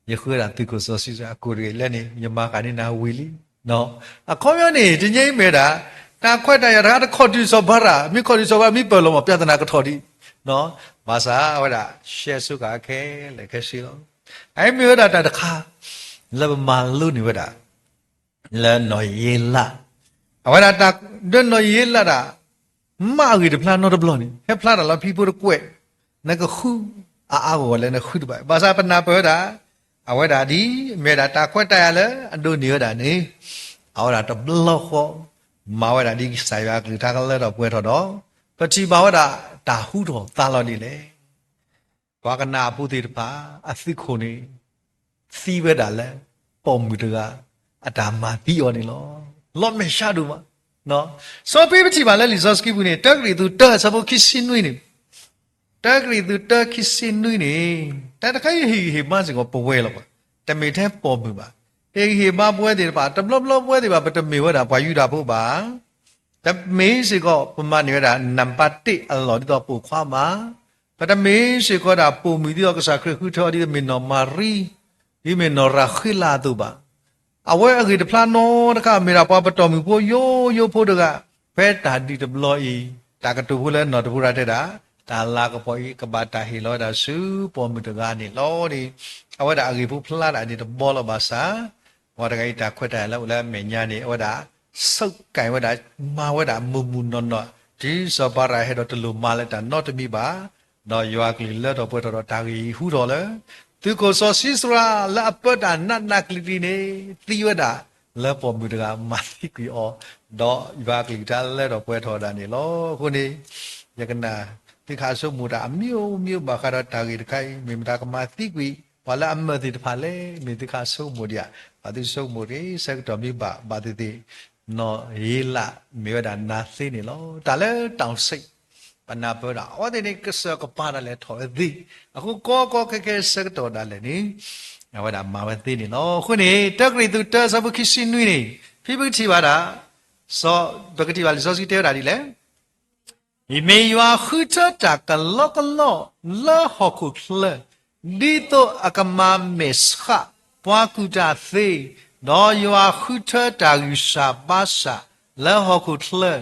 ယဃုဝဲဒၣ်သုးခိၣ်စီၤၡံၣ်စရၤ အကိၣ်တဂ့ၤ လၢန့ၣ် ယမၤဃာ်န့ၢ်နၤဝံၤလံ. အခီပညီန့ၣ် တနံၤအံၤမ့ၢ်ဝဲဒၣ် တၢ်ခွဲးတၢ်ယာ်တခါတခီၣ်တုၤစီၤဘၤရး, မ့ၢ်ခီၣ်တုၤစီၤဘၤရး မ့ၢ်ပၢၢ်လီၤမး ပြဿနာကထီၣ်ဒံး, ဘၣ်ဆၣ်အဝဲဒၣ် ရှဲဆိကၤခဲလၢာ်ခဲဆ့လီၤ. အအံၤမ့ၢ်ဝဲဒၣ်တၢ်တခါ လၢပမၤလိန့ၢ်ဝဲဒၣ် လၢနီၢ်ယ့လး, အဝဲဒၣ်တၢ်ဒၢနီၢ်ယ့လးဒၣ် မၤအဂ့ၢ်တဖျါနီတဘျီန့ၣ် ဟဲဖျါတၢ်လီၤဖံးဖိတကွဲး, နကဃုအါအါဂီၢ်ဂီၢ်လၢနဃုတဘၣ်, ဘၣ်ဆၣ်ပနၢ်ပၢၢ်ဝဲဒၣ် အဝဲဒၣ်ဒ်မ့ၢ်ဒၣ်တၢ်ခွဲးတၢ်ယာ်လၢအဒိးန့ၢ်ဝဲဒၣ်န့ၣ်, အဝဲဒၣ်တဘျီဃီ မၤဝဲဒၣ်ဒ်ကစၢ်ယွၤအကလုၢ်ကထါကလၢထီၣ်ပှဲၤထီၣ်ဒီး ပထံၣ်ဘၣ်ဝဲဒၣ်တၢ်ဟူထီၣ်သါလီၤဒ်လဲၣ်. ပှၤကနၤအဖိသ့ၣ်တဖၣ် အသုးခိၣ်န့ၣ် သံဝဲဒၣ်လၢ ပိာ်မုၣ်တဂၤ အတၢ်မၤသံအီၤန့ၣ်လီၤ. လီၤမဲာ်ဆှးဒိၣ်မး. စီၤပ့းပထံၣ်ဘၣ်လၢလံာ်စီဆှံပူၤန့ၣ် တၢကရံၣ်သူးတၢ အဆၢဖိခံဆံနွံန့ၣ်, တၢကရံၣ်သူးတၢခံဆံနွံန့ၣ်, တၢ်တခါအံၤဟ့ၣ်ဂံၢ်ဟ့ၣ်ဘါစ့ၢ်ကီးပဝဲလီၤဘၣ်. တမ့ၢ်ထဲပိာ်မုၣ်ဘၣ်. ဟ့ၣ်ဂံၢ်ဟ့ၣ်ဘါပဝဲသ့ၣ်တဖၣ် တဘျီဘျီပဝဲသ့ၣ်တဖၣ် ပတမ့ၢ်ဝဲဒၣ်ပှၤယူဒၤဖိဘၣ်. တမ့ၢ်စ့ၢ်ကီး ပမၤန့ၢ်ဝဲဒၣ် နံပါတ်တစ် အလီၢ်ဒ်သိးပိာ်ခွါဘၣ်. ပတမ့ၢ်စ့ၢ်ကီးဒၣ်ပိာ်မုၣ်ဒ်သိးကစၢ်ခရံာ်ဃုထၢအီၤဒ်သိးမ့ၢ်နီၢ်မၤရံ, ဒ်မ့ၢ်နီၢ်ရၤဃ့လးအသိးဘၣ်. အဝဲအဂ့ၢ်တဖျါနီတခါ မ့ၢ်ဒၣ်ပှၤပတီၢ်မုၢ်ဖိယိယိဖိတဂၤ, ဖဲတၢ်ဒုးတဘျီအံၤ, တၢ်ကတိၤဖိလၢနီၢ်တဘိရၤတဲဒၣ်, တၢ်လၤကပီၤအံၤ ကဘၣ်တၢ်ဟ့ၣ်လီၤဝဲဒၣ်ဆူပိာ်မုၣ်တဂၤန့ၣ်လီၤန့ၣ်, အဝဲဒၣ်အဂ့ၢ်ဖိဖျါဒၣ်န့ၣ်တဘျီလီၤဘၣ်ဆၣ်, ပှၤတဂၤအံၤတၢ်ခွဲးတၢ်ယာ်လၢအိၣ်လၢအမဲာ်ညါန့ၣ် အဝဲဒၣ် ဆိကမိၣ်ဝဲဒၣ် မၤဝဲဒၣ်မုၢ်မုၢ်နီၢ်နီၢ်, တုၤစီၤဘၤရးဟဲဒီးတလိၣ်မၤလၢတၢ်နီတမံၤဘၣ်, ဒီးယွၤကလုၢ်လၢထီၣ်ပှဲၤထီၣ်ဒီးတၢ်ဂ့ၢ်အံၤဟူထီၣ်လၢ သုးခိၣ်စီၤၡံစရၤလၢအပၢတၢ်နးနးကျံၤကျံၤန့ၣ် သံဝဲဒၣ်လၢပိာ်မုၣ်တဂၤမၤသံကွံာ်အီၤ, ဒီးယွၤကလုၢ်ကထါလၢထီၣ်ပှဲၤထီၣ်ဒၣ်န့ၣ်လီၤ. အဃိန့ၣ် ယကနၣ် သုခးဆိကမိၣ်တၢ်အမံၤမံၤဘၣ်ဃးဒီးတၢ်ဂ့ၢ်တခါအံၤ မ့ၢ်မတၤကမၤသံကွံာ် ပှၤလၢအမၢာ်သ့ၣ်တဖၣ်လဲၣ် မ့ၢ်သုခးဆိကမိၣ်ဒံးဧါ, ဘၣ်သုဆိကမိၣ်တဂ့ၤ ဆၢကတီၢ်မ့ၢ်ဘၣ် ဘၣ်သ့ၣ်သ့ၣ် နီၢ်ယ့လးမ့ၢ်ဝဲဒၣ်နၤသ့န့ၣ်လီၤ. တၢ်လၢတၢ်အိၣ်စ့ၢ် ပနၢ်ပၢၢ်ဒၣ် အဝဲသ့ၣ်န့ၣ် ကစၢၢ်ကပၤဒၣ်လဲာ်ထီၣ်ဝဲသ့. အဃိကီကီခဲခဲဆၢကတီၢ်ဒၣ်လဲာ်န့ၣ် အဝဲဒၣ်မၤဝဲသ့န့ၣ်လီၤ. အဃိန့ၣ် တၢကရံၣ်သူးတၢအဆၢဖိခံဆံနွံန့ၣ် ဖဲပကထံၣ်ဘၣ်ဒၣ် စီၤ ပကထံၣ်ဘၣ်လံာ်စီဆှံတဲဝဲဒၣ်ဒ်လဲၣ်. မ့ၢ်ယွၤဃုထၢတၢ်ကလီကလီလၢဟီၣ်ခိၣ်ချၢ, ဒ်သိးအကမၤမဲာ်ဆှးပှၤကူၣ်တၢ်သ့, ဒီးယွၤဃုထၢတၢ်ဂံၢ်စၢ်ဘါစၢ်လၢဟီၣ်ခိၣ်ချၢ,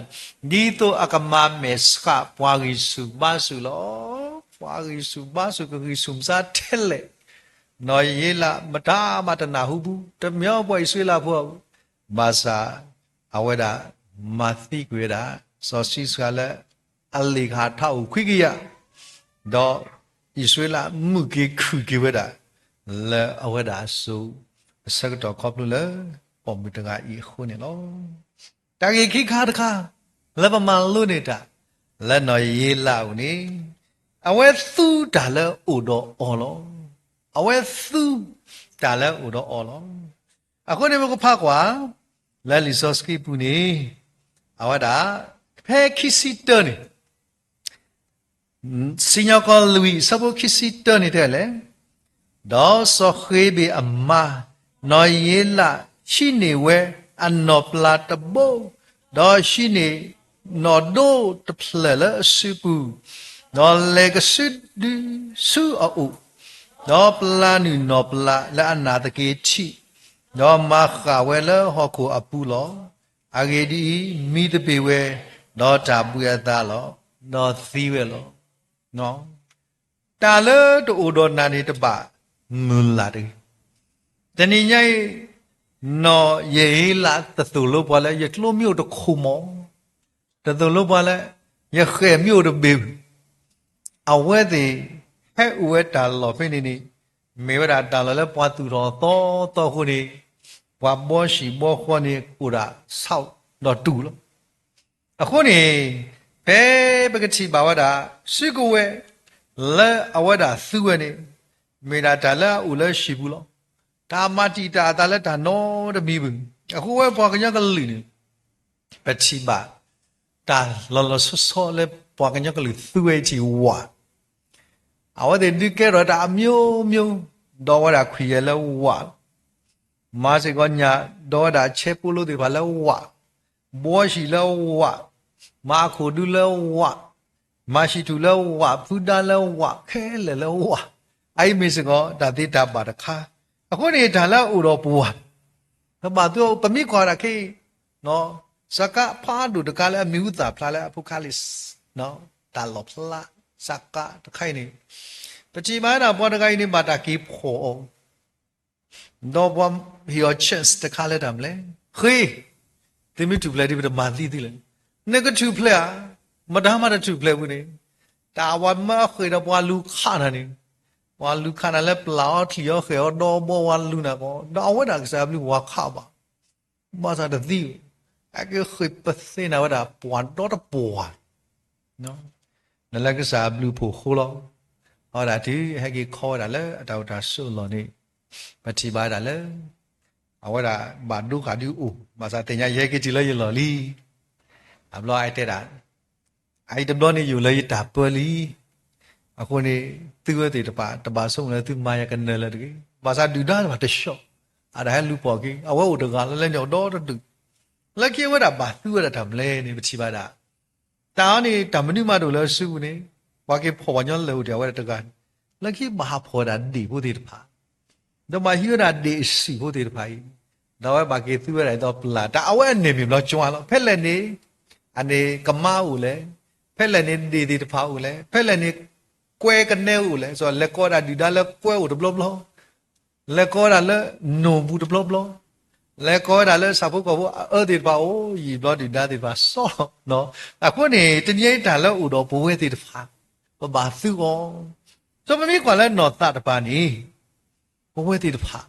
ဒ်သိးအကမၤမဲာ်ဆှးပှၤဂံၢ်ဆူၣ်ဘါဆူၣ်လီၤ. ပှၤဂံၢ်ဆူၣ်ဘါဆူၣ်ကဂံၢ်ဆူၣ်မစါထဲလဲၣ်. နီၢ်ယ့လးမတၤမးတနၢ်ဟူဘူး, တမ့ၢ်ပှၤအံၣ်စရ့လးဖိအပူၤ, ဘၣ်ဆၣ် အဝဲဒၣ်မၤသံကွံာ်ဝဲဒၣ် စီၤၡံဆှၤလၢအလ့ၣ်ကဟၣ်ထးအိၣ်ခွံကယၤ, ဒီးအံၣ်စရ့လးမုၢ်က့ၤခုၣ်က့ၤဝဲဒၣ် လၢအဝဲဒၣ်အစိၤအဆၢကတီၢ်ခီဖျိလၢ ပိာ်မုၣ်တဂၤအံၤအဃိန့ၣ်လီၤ. တၢ်ဂ့ၢ်ခံခါတခါ လၢပမၤလိန့ၢ်တၢ် လၢနီၢ်ယ့လးအအိၣ်န့ၣ် အဝဲသူတၢ်လၢအအိၣ်ဒီးအီၤလီၤ. အဝဲသူတၢ်လၢအအိၣ်ဒီးအီၤလီၤ. အဃိန့ၣ်ပကဖးကွၢ် လၢလံာ်စီဆှံပူၤန့ၣ် အဝဲဒၣ် ဖဲခံဆံတၢန့ၣ် စံၣ်ညီၣ်ကွီၢ်လွံၢ်အဆၢဖိခံဆံတၢန့ၣ်တဲလဲၣ်, ဒီးစီၤဃ့ဘ့ၣ်အမါ နီၢ်ယ့လး ဟံးန့ၢ်ဝဲအနီၢ်ပျၢ်တဘိ, ဒီးဟံးန့ၢ်နီၢ်ဒိတဖျၢၣ်လၢအစုပူၤ, ဒီးလဲၤကစုဒုဆူအအိၣ်, ဒီးပျၢ်နုာ်နီၢ်ပျၢ်လၢအနာ်သက့ၤထံး, ဒီးမၤဃၣ်ဝဲလၢဟီၣ်ခိၣ်အပူၤလီၤ. အဂ့ၢ်ဒ်အံၤ, မံသပ့ၤဝဲ ဒီးတၢ်ဘှံးအသးလီၤ, ဒီးသံဝဲလီၤ. တၢ်လၢတအိၣ်ဒီးနၤန့ၣ်တဘၣ်မုၢ်လၢ်တဂ့ၤ. တနံၤညါအံၤ နီၢ်ယ့လးတသိၣ်လိပှၤလၢ ယကျိမ့ၢ်အိၣ်တခိၣ်မး, တသိၣ်လိပှၤလၢ ယဃဲၣ်မ့ၢ်အိၣ်တဘ့ၣ်, အဝဲသ့ၣ် ဟဲအိၣ်ဝဲတၢ်လီၢ်ဖဲန့ၣ်န့ၣ် မ့ၢ်ဝဲဒၣ်တၢ်လီၢ်လၢပှၤသူၣ်ထီၣ်သီသီအဃိန့ၣ် ပှၤဘှီဟံၣ်ဘှီဃီန့ၣ် အိၣ်ဒၣ်ဆၣ်ဒီးတူၢ်လီၤ. အဃိန့ၣ် ဖဲပကထံၣ်ဘၣ်ဝဲဒၣ် စုကဝဲၤ လၢအဝဲဒၣ်သူဝဲန့ၣ် မ့ၢ်ဒၣ်တၢ်လၢအအိၣ်လၢဟံၣ်ပူၤလီၤ. တၢ်မၤတံာ်တာ်အသးလၢတၢ်နီတမံၤဘၣ်. အဃိဝဲပှၤကညီကလုာ်န့ၣ် ပထံၣ်ဘၣ် တၢ်လီၤလီၤဆီဆီလၢပှၤကညီကလုာ်သူဝဲအံၤထံၣ်ဝး, အဝဲသ့ၣ်ဒုးကဲထီၣ်တၢ်အမျိုးမျိုး, ဒီးဝဲဒၣ်ခွံၣ်ယဲၢ်လၢဝး, မၤစ့ၢ်ကီးညၣ် ဒီးဝဲဒၣ်ဆဲးပိလိသ့ၣ်တဖၣ်လၢဝး, ဘှီဟံၣ်လၢဝး, မၤအခိၣ်ဒူလၢဝး, မၤဟံၣ်ထူၣ်လၢဝး, ဖုဒါလၢဝး, ခဲလၢာ်လၢဝး, အအံၤမ့ၢ်စ့ၢ်ကီးတၢ်သ့တၢ်ဘၣ်တခါ, အဃိန့ၣ်တၢ်လၢအအိၣ်ဒီးပှၤ ပဘၣ်သူ ပမ့ၢ်ကွၢ်ဒၣ်ခဲအံၤ စကးဖးဒိၣ်တကးလၢအမံၤဟူသၣ်ဖျါလၢအဖိခါလံ, တၢ်လီၣ်ဖျါ စကးတခါအံၤန့ၣ် ပထံၣ်ဘၣ်ဝဲဒၣ်ပှၤတဂၤအံၤန့ၣ် ဘၣ်တၢ်က့ၤဖီၣ်အီၤ, ဒီးပှၤဟ့ၣ်အီၤ chance တခါလၢတၢ်မနုၤလဲၣ်, ဃ့, သုမ့ၢ်ထူၣ်ဖျဲးဒ်ပတမၤသံသုလဲၣ်, နကထူၣ်ဖျဲးဧါ, မတၤမးတထူၣ်ဖျဲးဝံၤန့ၣ်, တၢ်ဝဲမၢအဃ့ၢ်ဒီးပှၤလူၤခးနၤန့ၣ်, ပှၤလူၤခးနၤလၢပျၢ်အီၤချံၣ်အီၤဃဲၣ်အီၤဒီဘီဝဲလူၤနၤကီး ဒီးအဝဲဒၣ်ကစၢ်ဘျုးပှၤခးဘၣ် ဘၣ်ဆၣ်တသံဘၣ်, ဟဲက့ၤဃ့ၢ်ပသ့နၤဝဲဒၣ်ပှၤဒီတပှၤ, နလၢကစၢ်အဘျုးအဖှိၣ်အဃိလီၤ. အဝဲဒၣ်တုၤဟဲက့ၤခီဝဲဒၣ်လၢအတၢ်အိၣ်တၢ်ဆိးအလီၢ်န့ၣ်, ပထံၣ်ဘၣ်ဝဲဒၣ်လၢ အဝဲဒၣ်ဘၣ်ဒိဃာ်ဒုအိၣ်, ဘၣ်ဆၣ်သ့ၣ်ညါယဟဲက့ၤတုၤလၢယလီၢ်လံ. အဘျီအတဲဒၣ် အအံၤတဘျီန့ၣ်ယအိၣ်လၢယတၢ်ပၢလံ. အဃိန့ၣ် သုဝဲသ့ၣ်တဖၣ် တဘၣ်ဆိကမိၣ်လၢသုမၤယၤကနၢၤလၢၤတဂ့ၤ. ဘၣ်ဆၣ်ဒုၣ်ဒါတဖၣ်တဆှီ, အတၢ်ဟဲလူၤပိာ်က့ၤ အဝဲအိၣ်တဂၤလၢလၢန့ၣ်အီၤဒီတဒုၣ်, လၢခံအဝဲဒၣ်ဘၣ်သူဝဲဒၣ်တၢ်မနုၤလဲၣ်န့ၣ် ပထံၣ်ဘၣ်ဒၣ် တၢ်အီၤန့ၣ် တၢ်မနုၤမးတအိၣ်လၢအစုပူၤန့ၣ်, ပှၤက့ၤဖီၣ်ပှၤကညီလၢာ်အိၣ်ဒံးအဝဲဒၣ်တဂၤန့ၣ်, လၢခံဘၣ်ဟးဖီၣ်ဝဲဒၣ်ဒ့ၣ်ဖိသ့ၣ်တဖၣ်, ဒီးဘၣ်ဟံးဝဲဒၣ်ဒ့ၣ်အဆံးဖိသ့ၣ်တဖၣ်အံၤ, ဒီးအဝဲဘၣ်က့ၤသူဝဲဒၣ်ဒ်သိးပျၢ် တၢ်အဝဲအန့ၣ်မ့ၢ်ဘျီကၠီလီၤ. ဖဲလဲၣ်န့ၣ် အန့ၣ်ကမါအိၣ်လဲၣ်, ဖဲလဲၣ်န့ၣ်ဒ့ၣ်သ့ၣ်တဖၣ်အိၣ်လဲၣ်, ဖဲလဲၣ်န့ၣ် ကွဲကနဲအိၣ်လဲၣ်, လဲၤကိးဝဲဒၣ်ဒုၣ်ဒါလၢကွဲအိၣ်တဘျီဘျီ လဲၤကိးဝဲဒၣ်လၢနိၣ်ပူၤတဘျီဘျီ, လဲၤကိးဝဲဒၣ်လၢဆၣ်ဖိကီၢ်ဖိအအၢသ့ၣ်တဖၣ်အိၣ်ယံာ်ဘျီဒုၣ်ဒါသ့ၣ်တဖၣ်စီလီၤ. အဃိန့ၣ် တနံၤအံၤတၢ်လၢအအိၣ်ဒီးပဝဲသ့ၣ်တဖၣ် ပဘၣ်သူအီၤ, ဒီးပမ့ၢ်ကွၢ်လၢနီၢ်သးတပၤန့ၣ် ပဝဲသ့ၣ်တဖၣ်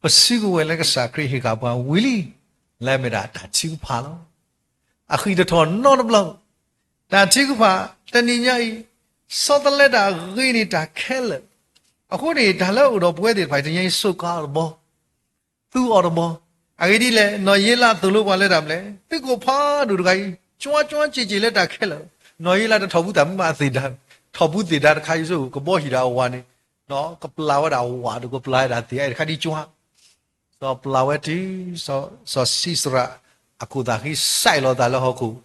ပစုကဝဲၤလၢကစၢ်ခရံာ်ဟ့ၣ်ဃာ်ပှၤဝံၤလံ, လၢအမ့ၢ်ဒၣ်တၢ်ထုကဖၣ်လီၤ. အဃံတထီၣ်နီတဘျီ, တၢ်ထုကဖၣ် တနံၤညါအံၤ ဆီတလဲတၢ်ဂ့ၤန့ၢ်တၢ်ခဲလၢာ်, အဃိန့ၣ် တၢ်လၢအအိၣ်ဒီးပဝဲသ့ၣ်တဖၣ် တနံၤညါအံၤ စူးကါအီၤတဘျီ, သူအီၤတဘျီ, အဂ့ၢ်ဒ်လဲၣ်, နီၢ်ယ့လးသိၣ်လိပှၤလၢတၢ်မနုၤလဲၣ်, သုးခိၣ်ဖးဒိၣ်တဂၤအံၤ ကၠွါကၠွါစ့ၢ်ကီးလၢတၢ်ခဲလၢာ်, နီၢ်ယ့လးတထီၣ်ဘူၣ်သးမုာ်မးအသ့ၣ်ဒါ, ထီၣ်ဘူၣ်သ့ၣ်ဒါတခါအံၤ ကဘီဟံၣ်ဒီးအဝၤန့ၣ်, ကပျၢ်ဝဲဒၣ်ဝၤဒီးကပျၢ်ဝဲဒၣ်သ့ၣ်အံၤတခါဒ်ကၠွါ စီၤပျၢ်ဝဲတုၤ, စီၤၡံစရးအခိၣ်သးဃံစဲးလီၤသးလၢဟီၣ်ခိၣ်,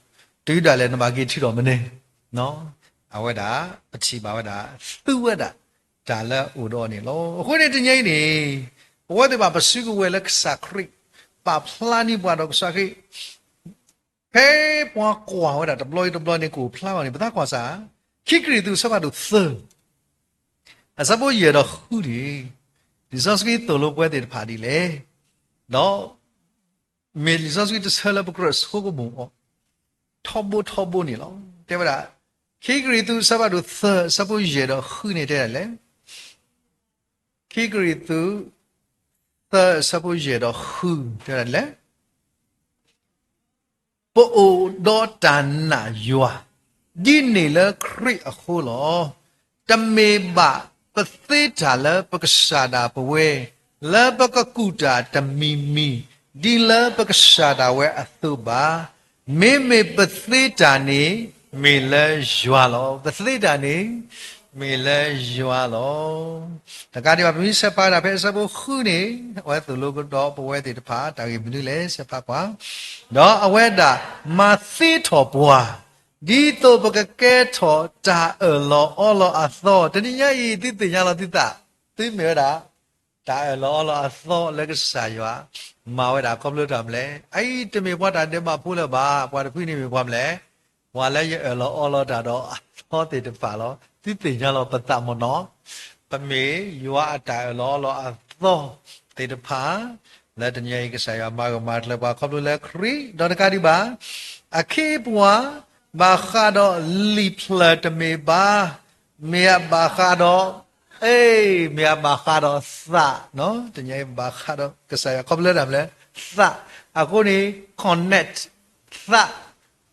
တုၤဒၣ်လဲာ်နဘၣ်က့ၤထုးထီၣ်မနုၤ, အဝဲဒၣ် ပထံၣ်ဘၣ်ဝဲဒၣ် သူဝဲဒၣ်တၢ်လၢအအိၣ်ဒီးအီၤန့ၣ်လီၤ. အဃိန့ၣ်တနံၤအံၤန့ၣ်, ပဝဲသ့ၣ်ဘၣ်ပစုကဝဲၤလၢကစၢ်ခရံာ် ပာ်ဖျါန့ၢ်ပှၤဒီးကစၢ်ခရံာ် ဖဲပှၤကွၢ်ဝဲဒၣ်တဘျီအံၤတဘျီန့ၣ် ကအိၣ်ဖျါလီၤန့ၣ် ပသးကွၢ်စ့ၢ်, ခံကရံၣ်သူးအဆၢဖးဒိၣ်သၢ အဆၢဖိယဲၢ်ဒီးဃုန့ၣ်, လံာ်စီဆှံသိၣ်လိပဝဲသ့ၣ်တဖၣ်ဒ်လဲၣ်, ဒီး မ့ၢ်လံာ်စီဆှံတဆၢလၢပကြၢးဆိကမိၣ်အီၤ ထီဘိထီဘိန့ၣ်လီၤ. တဲဝဲဒၣ်, ခံကရံၣ်သူးအဆၢဖးဒိၣ်သၢအဆၢဖိယဲၢ်ဒီးဃုန့ၣ်တဲဒ်လဲၣ်, ခံကရံၣ်သူး သၢအဆၢဖိယဲၢ်ဒီးဃုတဲဒ်လဲၣ် ပအိၣ်ဒီးတၢ်နာ်ယွၤ ဒ်န့ၣ်လၢခရံာ်အဃိလီၤ. တမ့ၢ်ဘၣ်ပသ့တၢ်လၢပကစၢ်ဒၣ်ပဝဲ လၢပကကူၣ်တၢ်တမံၤမံၤ ဒ်လၢပကစၢ်ဒၣ်ဝဲအသိးဘၣ်. မ့မ့ၢ်ပသ့တၢ်န့ၣ် မ့ၢ်လၢယွၤလီၤ. ပသ့တၢ်န့ၣ် မ့ၢ်လၢယွၤလီၤ. တကးဒံးဘၣ် ပမ့ၢ်ဆဲးဖးဝဲဒၣ်ဖဲအဆၢဖိဃုန့ၣ်, အဝဲသိၣ်လိကဒီးပဝဲသ့ၣ်တဖၣ် တၢ်ဂ့ၢ်မနုၤလဲၣ် ဆဲးဖးကွၢ်, ဒီးအဝဲဒၣ်မၤသ့ထီၣ်ပှၤ ဒ်သိးပကကဲထီၣ်တၢ်အၢၣ်လီၤအီလီၤအသီ, တနံၤညါအံၤ သုသ့ၣ်ညါလီၤသုသး, သုမ့ၢ်ဝဲဒၣ် တၢ်အၢၣ်လီၤအီလီၤအသီလၢကစၢ်ယွၤ မၤဝဲဒၣ်ခီဖျိတၢ်မနုၤလဲၣ်. အအံၤတမ့ၢ်ပှၤတၢ်ဒဲးဘးဖိလၢၤဘၣ်, ပှၤတဖုန့ၣ်မ့ၢ်ပှၤမနုၤလဲၣ်, ပှၤလၢယအၢၣ်လီၤအီလီၤတၢ်ဒီးအသီသ့ၣ်တဖၣ်လီၤ. သုသ့ၣ်ညါလီၤပသးမ့ၢ်နီၤ, ပမ့ၢ်ယွၤအတၢ်အၢၣ်လီၤအီလီၤအသီသ့ၣ်တဖၣ် လၢတနံၤညါအံၤ ကစၢ်ယွၤမၤဂၢၢ်မၤကျၢၤပှၤခီဖျိလၢခရံာ်, ဒီးတကးဒံးဘၣ် အခ့အပှၤ ဘၣ်ဃးဒီးလံာ်ဖျၢၣ်တမ့ၢ်ဘၣ်, မ့ၢ်အဘၣ်ဃးဒီး, အ့, မ့ၢ်အဘၣ်ဃးဒီးသး, တနံၤညါအံၤဘၣ်ဃးဒီးကစၢ်ယွၤခီဖျိလၢတၢ်မနုၤလဲၣ်, သး, အဃိန့ၣ် connect သး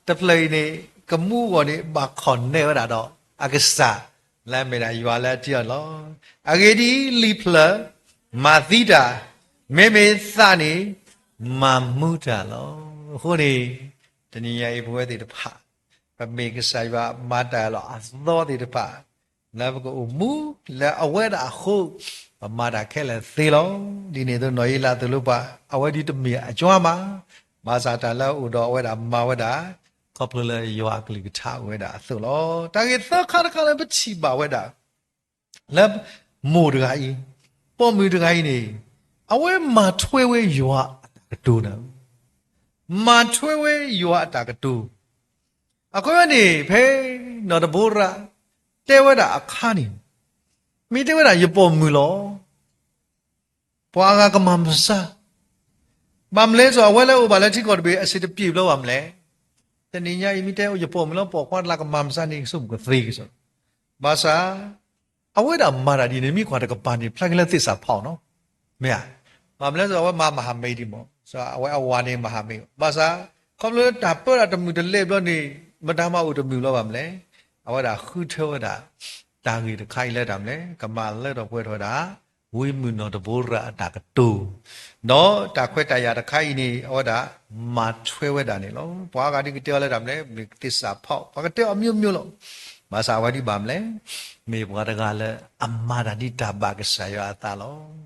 တဖျၢၣ်အံၤန့ၣ် ကမူအဂီၢ်န့ၣ် ဘၣ် connect ဝဲဒၣ်ဒီးအကစၢ် လၢအမ့ၢ်ဒၣ်ယွၤလၢအတ့အီၤန့ၣ်လီၤ. အဂ့ၢ်ဒ်အံၤ, လံာ်ဖျၢၣ် မၤသံတၢ်, မ့မ့ၢ်သးန့ၣ် မၤမူတၢ်လီၤ. အဃိန့ၣ် တနံၤညါအံၤပဝဲသ့ၣ်တဖၣ် ပမ့ၢ်ကစၢ်ယွၤမၤတၢ်အၢၣ်လီၤအသီသ့ၣ်တဖၣ် လၢပကအိၣ်မူလၢအဝဲဒၣ်အဃိ ပမၤတၢ်ခဲလၢာ်သ့လီၤ. ဒ်န့ၣ်အသိး နီၢ်အ့လးသိၣ်လိပှၤ အဝဲဒၣ်တမ့ၢ်အကၠွါမး, ဘၣ်ဆၣ်တၢ်လၢအအိၣ်ဒီးအဝဲဒၣ်မၤဝဲဒၣ် ခီဖျိလၢယွၤအကလုၢ်ကထါအိၣ်ဝဲဒၣ်အသိးလီၤ. တၢ်ဂ့ၢ်သၢခါတခါလၢပထံၣ်ဘၣ်ဝဲဒၣ် လၢမိၢ်တဂၤအံၤ, ပိာ်မုၣ်တဂၤအံၤန့ၣ် အဝဲမၤထွဲဝဲယွၤအတၢ်ကတိၤန့ၣ်, မၤထွဲဝဲယွၤအတၢ်ကတိၤ, အဃိန့ၣ် ဖဲနီၢ်ဒဘိရၤ တဲဝဲဒၣ်အခါန့ၣ်, မ့ၢ်တဲဝဲဒၣ်ယပိာ်မုၣ်လီၤ. ပှၤအဂၤကမၤမုၢ်မဆါ, ဘၣ်မနုၤလဲၣ် အဝဲလၢအအိၣ်ဘၣ်လၢထံကီၢ်တဘ့ၣ် အဆံးတပျ့ၤဘျီဘၣ်မနုၤလဲၣ်. တနံၤညါအံၤ မ့ၢ်တဲယပိာ်မုၣ်လၢပိာ်ခွါတလးကမၤမုၢ်မဆါန့ၣ် ကဆိကမိၣ်ကသ့ကစီဒီ, ဘၣ်ဆၣ် အဝဲဒၣ်မၤတၢ်ဒ်န့ၣ် မ့ၢ်ကွၢ်တကပၤန့ၣ် ဖျါက့ၤလၢသ့ၣ်စၢ်ဖီၣ်နီၤ, မ့ၢ်ဧါ. ဘၣ်မနုၤလဲၣ် အဝဲမၤမဟါမ့ၢ်ဒံးမး, အဝဲအဝၤန့ၣ်မဟါမ့ၢ်, ဘၣ်ဆၣ် ခီဖျိတၢ်ပၢတၢ်တမုာ်တလဲဘျီန့ၣ် မတၤမၤအိၣ်တမုာ်လီၤဘၣ်မနုၤလဲၣ်. အဝဲဒၣ်ဃုထၢဝဲဒၣ် တၢ်ဂ့ၢ်တခါအံၤလၢတၢ်မနုၤလဲၣ်, ကမၤလၢထီၣ်ပှဲၤထီၣ်ဝဲဒၣ် ဝံမုၣ်နီၢ်ဒဘိရၤအတၢ်ကတိၤ, ဒီးတၢ်ခွဲးတၢ်ယာ်တခါအံၤန့ၣ် အဝဲဒၣ်မၤထွဲဝဲဒၣ်န့ၣ်လီၤ. ပှၤအါဂၤဒ်ကတဲအီၤလၢတၢ်မနုၤလဲၣ်, မ့ၢ်သ့ၣ်စၢ်ဖီၣ်, ပှၤကတဲအီၤ မျိုးမျိုး လီၤ. ဘၣ်ဆၣ်အဝဲဒၣ်ဘၣ်မနုၤလဲၣ်, မ့ၢ်ပှၤတဂၤလၢအမၤတၢ်ဒ်တၢ်ဘၣ်ကစၢ်ယွၤအသးလီၤ.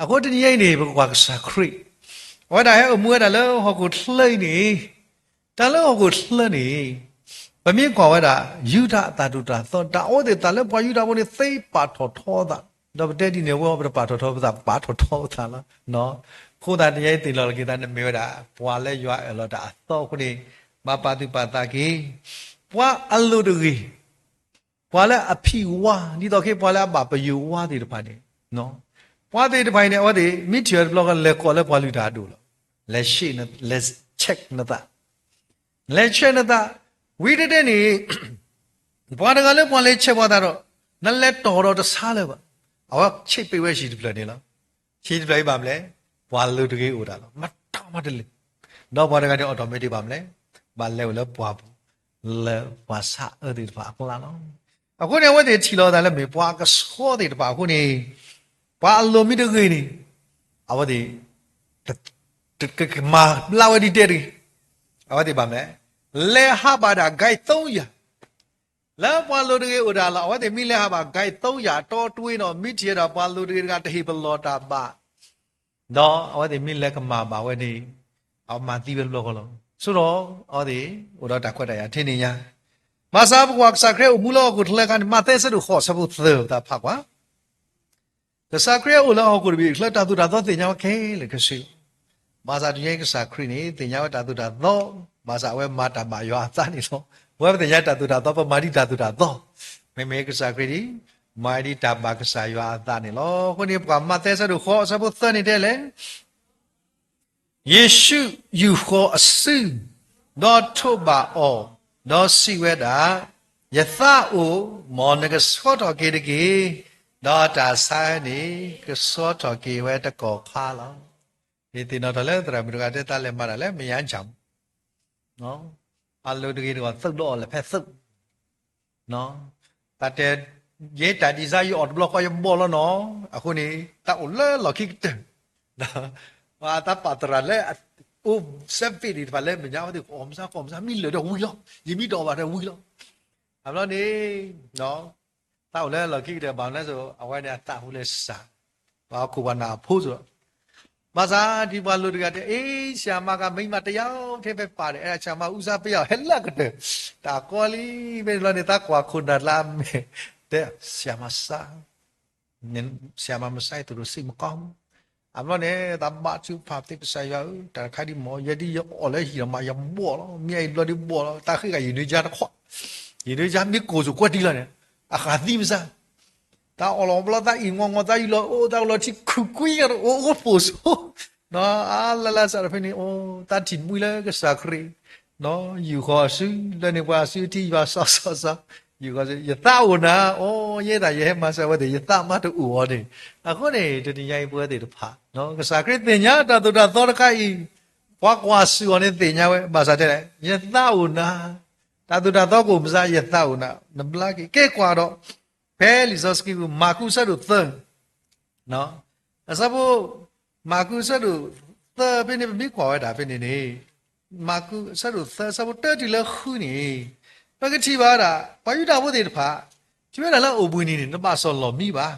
အဃိတနံၤညါအံၤန့ၣ် ပကကွၢ်ကစၢ်ခရံာ်, အဝဲဒၣ်ဟဲအိၣ်မူဝဲဒၣ်လၢဟီၣ်ခိၣ်ချၢအံၤန့ၣ်, တၢ်လၢဟီၣ်ခိၣ်ချၢန့ၣ် ပမ့ၢ်ကွၢ်ဝဲဒၣ် ယူဒၤအတၢ်ဒိၣ်တၢ်သီ, တၢ်အဝဲသ့ၣ်တၢ်လၢပှၤယူဒၤဖိန့ၣ် သ့ပာ်ထီၣ်ထီအသး, ဒီးပတဲဒ်န့ၣ်ဝဲ ပတပာ်ထီၣ်ထီပသး, ပပာ်ထီၣ်ထီပသးလီၤ. အဃိသတး တနံၤညါအံၤသ့ၣ်နီၣ်ထီၣ်က့ၤသးန့ၣ် မ့ၢ်ဝဲဒၣ် ပှၤလၢယွၤအၢၣ်လီၤတၢ်အသီအဃိန့ၣ်, ဘၣ်ပာ်သူၣ်ပာ်သးက့ၤ ပှၤအလိၤတဂ့ၤ, ပှၤလၢအဖံးဝါ, ဒ်သိးခဲအံၤပှၤလၢအဘၣ်ပယိၤဝါသ့ၣ်တဖၣ်န့ၣ်, ပှၤသ့ၣ်တဖၣ်အံၤန့ၣ် အဝဲသ့ၣ် မ့ၢ်ထံၣ်အီၤတဘျီဃီ လဲၤကိးလၢပှၤလုၢ်တၢ်အဒိၣ်လီၤ. လဲၤ check နသး, လဲၤ check နသး, ဝံၤတဲဒ်န့ၣ် ပှၤတဂၤလၢပှၤလဲၤ check ပှၤသးဒီး နလဲၤတီၢ်ဒီးတဆါလၢၤဘၣ်. အဝဲ check ပ့ၤဝဲဆံးတဖျၢၣ်န့ၣ်လီၤ. ဆံးတဖျၢၣ်အံၤဘၣ်မနုၤလဲၣ်, ပှၤလိၤတဂ့ၤအိၣ်တၢ်လီၤ. မတၤမးတလဲၤ, ဒီးပှၤတဂၤန့ၣ် automatic ဘၣ်မနုၤလဲၣ်, ဘၣ်လဲၤအိၣ်လၢပှၢ်ပူၤ, လၢပှၤဆါအၢသ့ၣ်တဖၣ်အကျါလီၤ. အဃိန့ၣ် အဝဲသ့ၣ်ထံၣ်လီၤအသးလၢမ့ၢ်ပှၤအကဆှီသ့ၣ်တဖၣ်အဃိန့ၣ်, ပှၤအလိၤမ့ၢ်တဂ့ၤန့ၣ်, အဝဲသ့ၣ် တ ကမၤဘျါဝဲဒ်တဲတဂ့ၤ. အဝဲသ့ၣ်ဘၣ်မလဲၣ်, လဲၤဟးဘၣ်ဒၣ် guide သုံးရာ, လၢပှၤလိၤတဂ့ၤအိၣ်ဒၣ်လီၤ. အဝဲသ့ၣ်မ့ၢ်လဲၤဟးဘၣ် guide သုံးရာအတီတွဲန့ၣ် မ့ၢ်ထံၣ်ဝဲဒၣ်ပှၤလိၤတဂ့ၤတဂၤ တဟ့ၣ်ပလီၢ်တၢ်ဘၣ် ဒီးအဝဲသ့ၣ်မ့ၢ်လဲၤကမၣ်ဘၣ်ဝဲန့ၣ် အမၤသံဝဲတဘျီဃီလီၤ. ဆိဒီး အဝဲသ့ၣ်အိၣ်ဒီးတၢ်ခွဲးတၢ်ယာ်ထဲန့ၣ်ညါ. ဘၣ်ဆၣ်ပကွၢ်ကစၢ်ခရံာ်အိၣ်မူလၢဟီၣ်ခိၣ်ချၢအခါန့ၣ် မးသဲအဆၢဒိၣ်ဃိး အဆၢဖိသၢ ပသးဖးကွၢ်, ကစၢ်ခရံာ်အိၣ်လၢဟီၣ်ခိၣ်တဘ့ၣ်အချၢ တၢ်သိၣ်တၢ်သီသ့ၣ်ညါဝဲခဲလၢာ်ခဲဆ့လီၤ. ဘၣ်ဆၣ်တနံၤအံၤကစၢ်ခရံာ်န့ၣ် သ့ၣ်ညါဝဲတၢ်သိၣ်တၢ်သီ, ဘၣ်ဆၣ်အဝဲမၤတၢ်ဘၣ်ယွၤအသးန့ၣ်လီၤ. ပဝဲပသ့ၣ်ညါတၢ်သိၣ်တၢ်သီ ပမၤဒ်တၢ်သိၣ်တၢ်သီ, မ့မ့ၢ်ကစၢ်ခရံာ်ဒ် မၤဒ်တၢ်ဘၣ်ကစၢ်ယွၤအသးန့ၣ်လီၤ. အဃိန့ၣ် ပကွၢ်မးသဲအဆၢဒိၣ်ဃိး အဆၢဖိသၢန့ၣ်တဲလဲၣ်, ယ့ၣ်ၡူးယူာ်ဃီၤအစု, ဒီးထိးဘၣ်အီၤ, ဒီးစံးဝဲဒၣ်, ယသးအိၣ်, မ်နကဆှီထီၣ်က့ၤတက့ၢ်. ဒီးတၢ်ဆါန့ၣ် ကဆှီထီၣ်က့ၤဝဲတကီၢ်ခါလီၤ. ယသ့ၣ်နီၣ်ထီၣ်လၢသရၣ်မုၣ်တဂၤတဲ တၢ်လဲၤမၤတၢ်လၢ မ့ၢ်ယါကၠၢ်မူ အလိၤတဂ့ၤတဂီၢ် သုးဒီးအီၣ်လဲၤဖဲသုး, တၢ်တဲ ယဲတၢ်ဒ်စါ ယအီၣ်တဘျီဃီယဘီၣ်လီၤနီၤ. အဃိန့ၣ် တၢ်အိၣ်လၢလီၢ်ခံကတၢၢ်, တၢ်ပာ်သရၣ်လၢ အိၣ်စဲးဘ့ၣ်သ့ၣ်တဖၣ်လၢမဲာ်ညါ အဝဲသ့ၣ်ကီၢ်မုၢ်ဆါ ကီၢ်မုၢ်ဆါ မ့ၢ်လၢာ်ဒီးဝံၤလီၤ, ယမ့ၢ်တအီၣ်ဘၣ်ဒီးဝံၤလီၤ. အဘျီန့ၣ် တၢ်အိၣ်လၢလီၢ်ခံကတၢၢ်ဘၣ်မနုၤလဲၣ်, အဝဲန့ၣ်အသးဟူလၢစၢ်, ပှၤဟီၣ်ခိၣ်ပှၤနၢ်အဖိစ့ၢ်ကီး, ဘၣ်ဆၣ်ဒ်ပှၤလိၤတဂၤတဲ အ့ ဆရာမက မိန်းမတစ်ယောက်ထဲပဲပါတယ်, အဲဒါ ဆရာမ ဦးစားပေးရအောင် ဟဲလၢအကတၢၢ်, တၢ်ကီလံ, ဖဲန့ၣ်ဘျီန့ၣ် သးကွၢ်ခိၣ်နၢ်တလါအမဲာ်, တဲ ဆရာမ စား, ဆရာမ မစားရင် သူတို့ စိတ်မကောင်းဘူး. အဘျီန့ၣ် သးဘါထုကဖၣ်သ့ ကစၢ်ယွၤဧၢ, တၢ်တခါဒ်မ့ၢ် ယဲဒ်ယအီၣ်လၢဟံၣ်ဒီးမး ယဘီၣ်လီၤ, မ့ၢ်အံၤဘျီဒ်ဘီၣ်လီၤ, တၢ်ဃ့ကညး ယနွေးကြါတခွး, ယနွေးကြါ မ့ၢ်ကိၢ်စိကွဲတံၢ်လီၤန့ၣ် အဃးသံမစၢ်, တၢ်အီၣ်လီၤဘျီ သးအံၣ်ငီၢ်ငီၢ် သးယူၤလီၤအိၣ် သးအိၣ်လီၤထံခုၣ်ကွံာ် အိၣ်အိၣ်ပိာ်စိ, အါလၢ်လၢ်စးထီၣ်ဖဲန့ၣ် အိၣ်သးထံၣ်မှံလၢကစၢ်ခရံာ် ယူာ်ဃီၤအစု, လၢန့ၣ်ပှၤအစုထံယွၤစီစီစီ, ယူာ်ဃီၤအစု ယသးအိၣ်နၤ, အိၣ်ယဲဒၣ်ယဟဲမၤစၢၤဝဲသ့ၣ် ယသးမးတအိၣ်အီၤန့ၣ်, အဃိန့ၣ် တနံၤညါအံၤပဝဲသ့ၣ်တဖၣ် ကစၢ်ခရံာ်သ့ၣ်ညါတၢ်သိၣ်တၢ်သီတခါအံၤ, ပှၤကွၢ်ဆူၣ်အီၤန့ၣ်သ့ၣ်ညါဝဲ ဘၣ်ဆၣ်တဲလဲၣ် ယသးအိၣ်နၤ, တၢ်သိၣ်တၢ်သီကအိၣ်မစါ ယသးအိၣ်နၤ နဘျါက့ၤ ကဲကွၢ်ဒီး ဖဲလံာ်စီဆှံပူၤ မၢ်ကူးအဆၢဒိၣ်သၢ အဆၢဖိ မၢ်ကူးအဆၢဒိၣ်သၢဖဲန့ၣ် ပမ့ၢ်ကွၢ်ဝဲဒၣ်ဖဲန့ၣ်န့ၣ်, မၢ်ကူးအဆၢဒိၣ်သၢ အဆၢဖိတၢတုၤလၢဃုန့ၣ်, ပကထံၣ်ဘၣ်ဝဲဒၣ် ပှၤယူဒၤဖိသ့ၣ်တဖၣ် ထံၣ်ဝဲဒၣ်လၢအိၣ်ဘှံးနံၤန့ၣ် နတဘၣ်စီၢ်လီၤမံဘၣ်,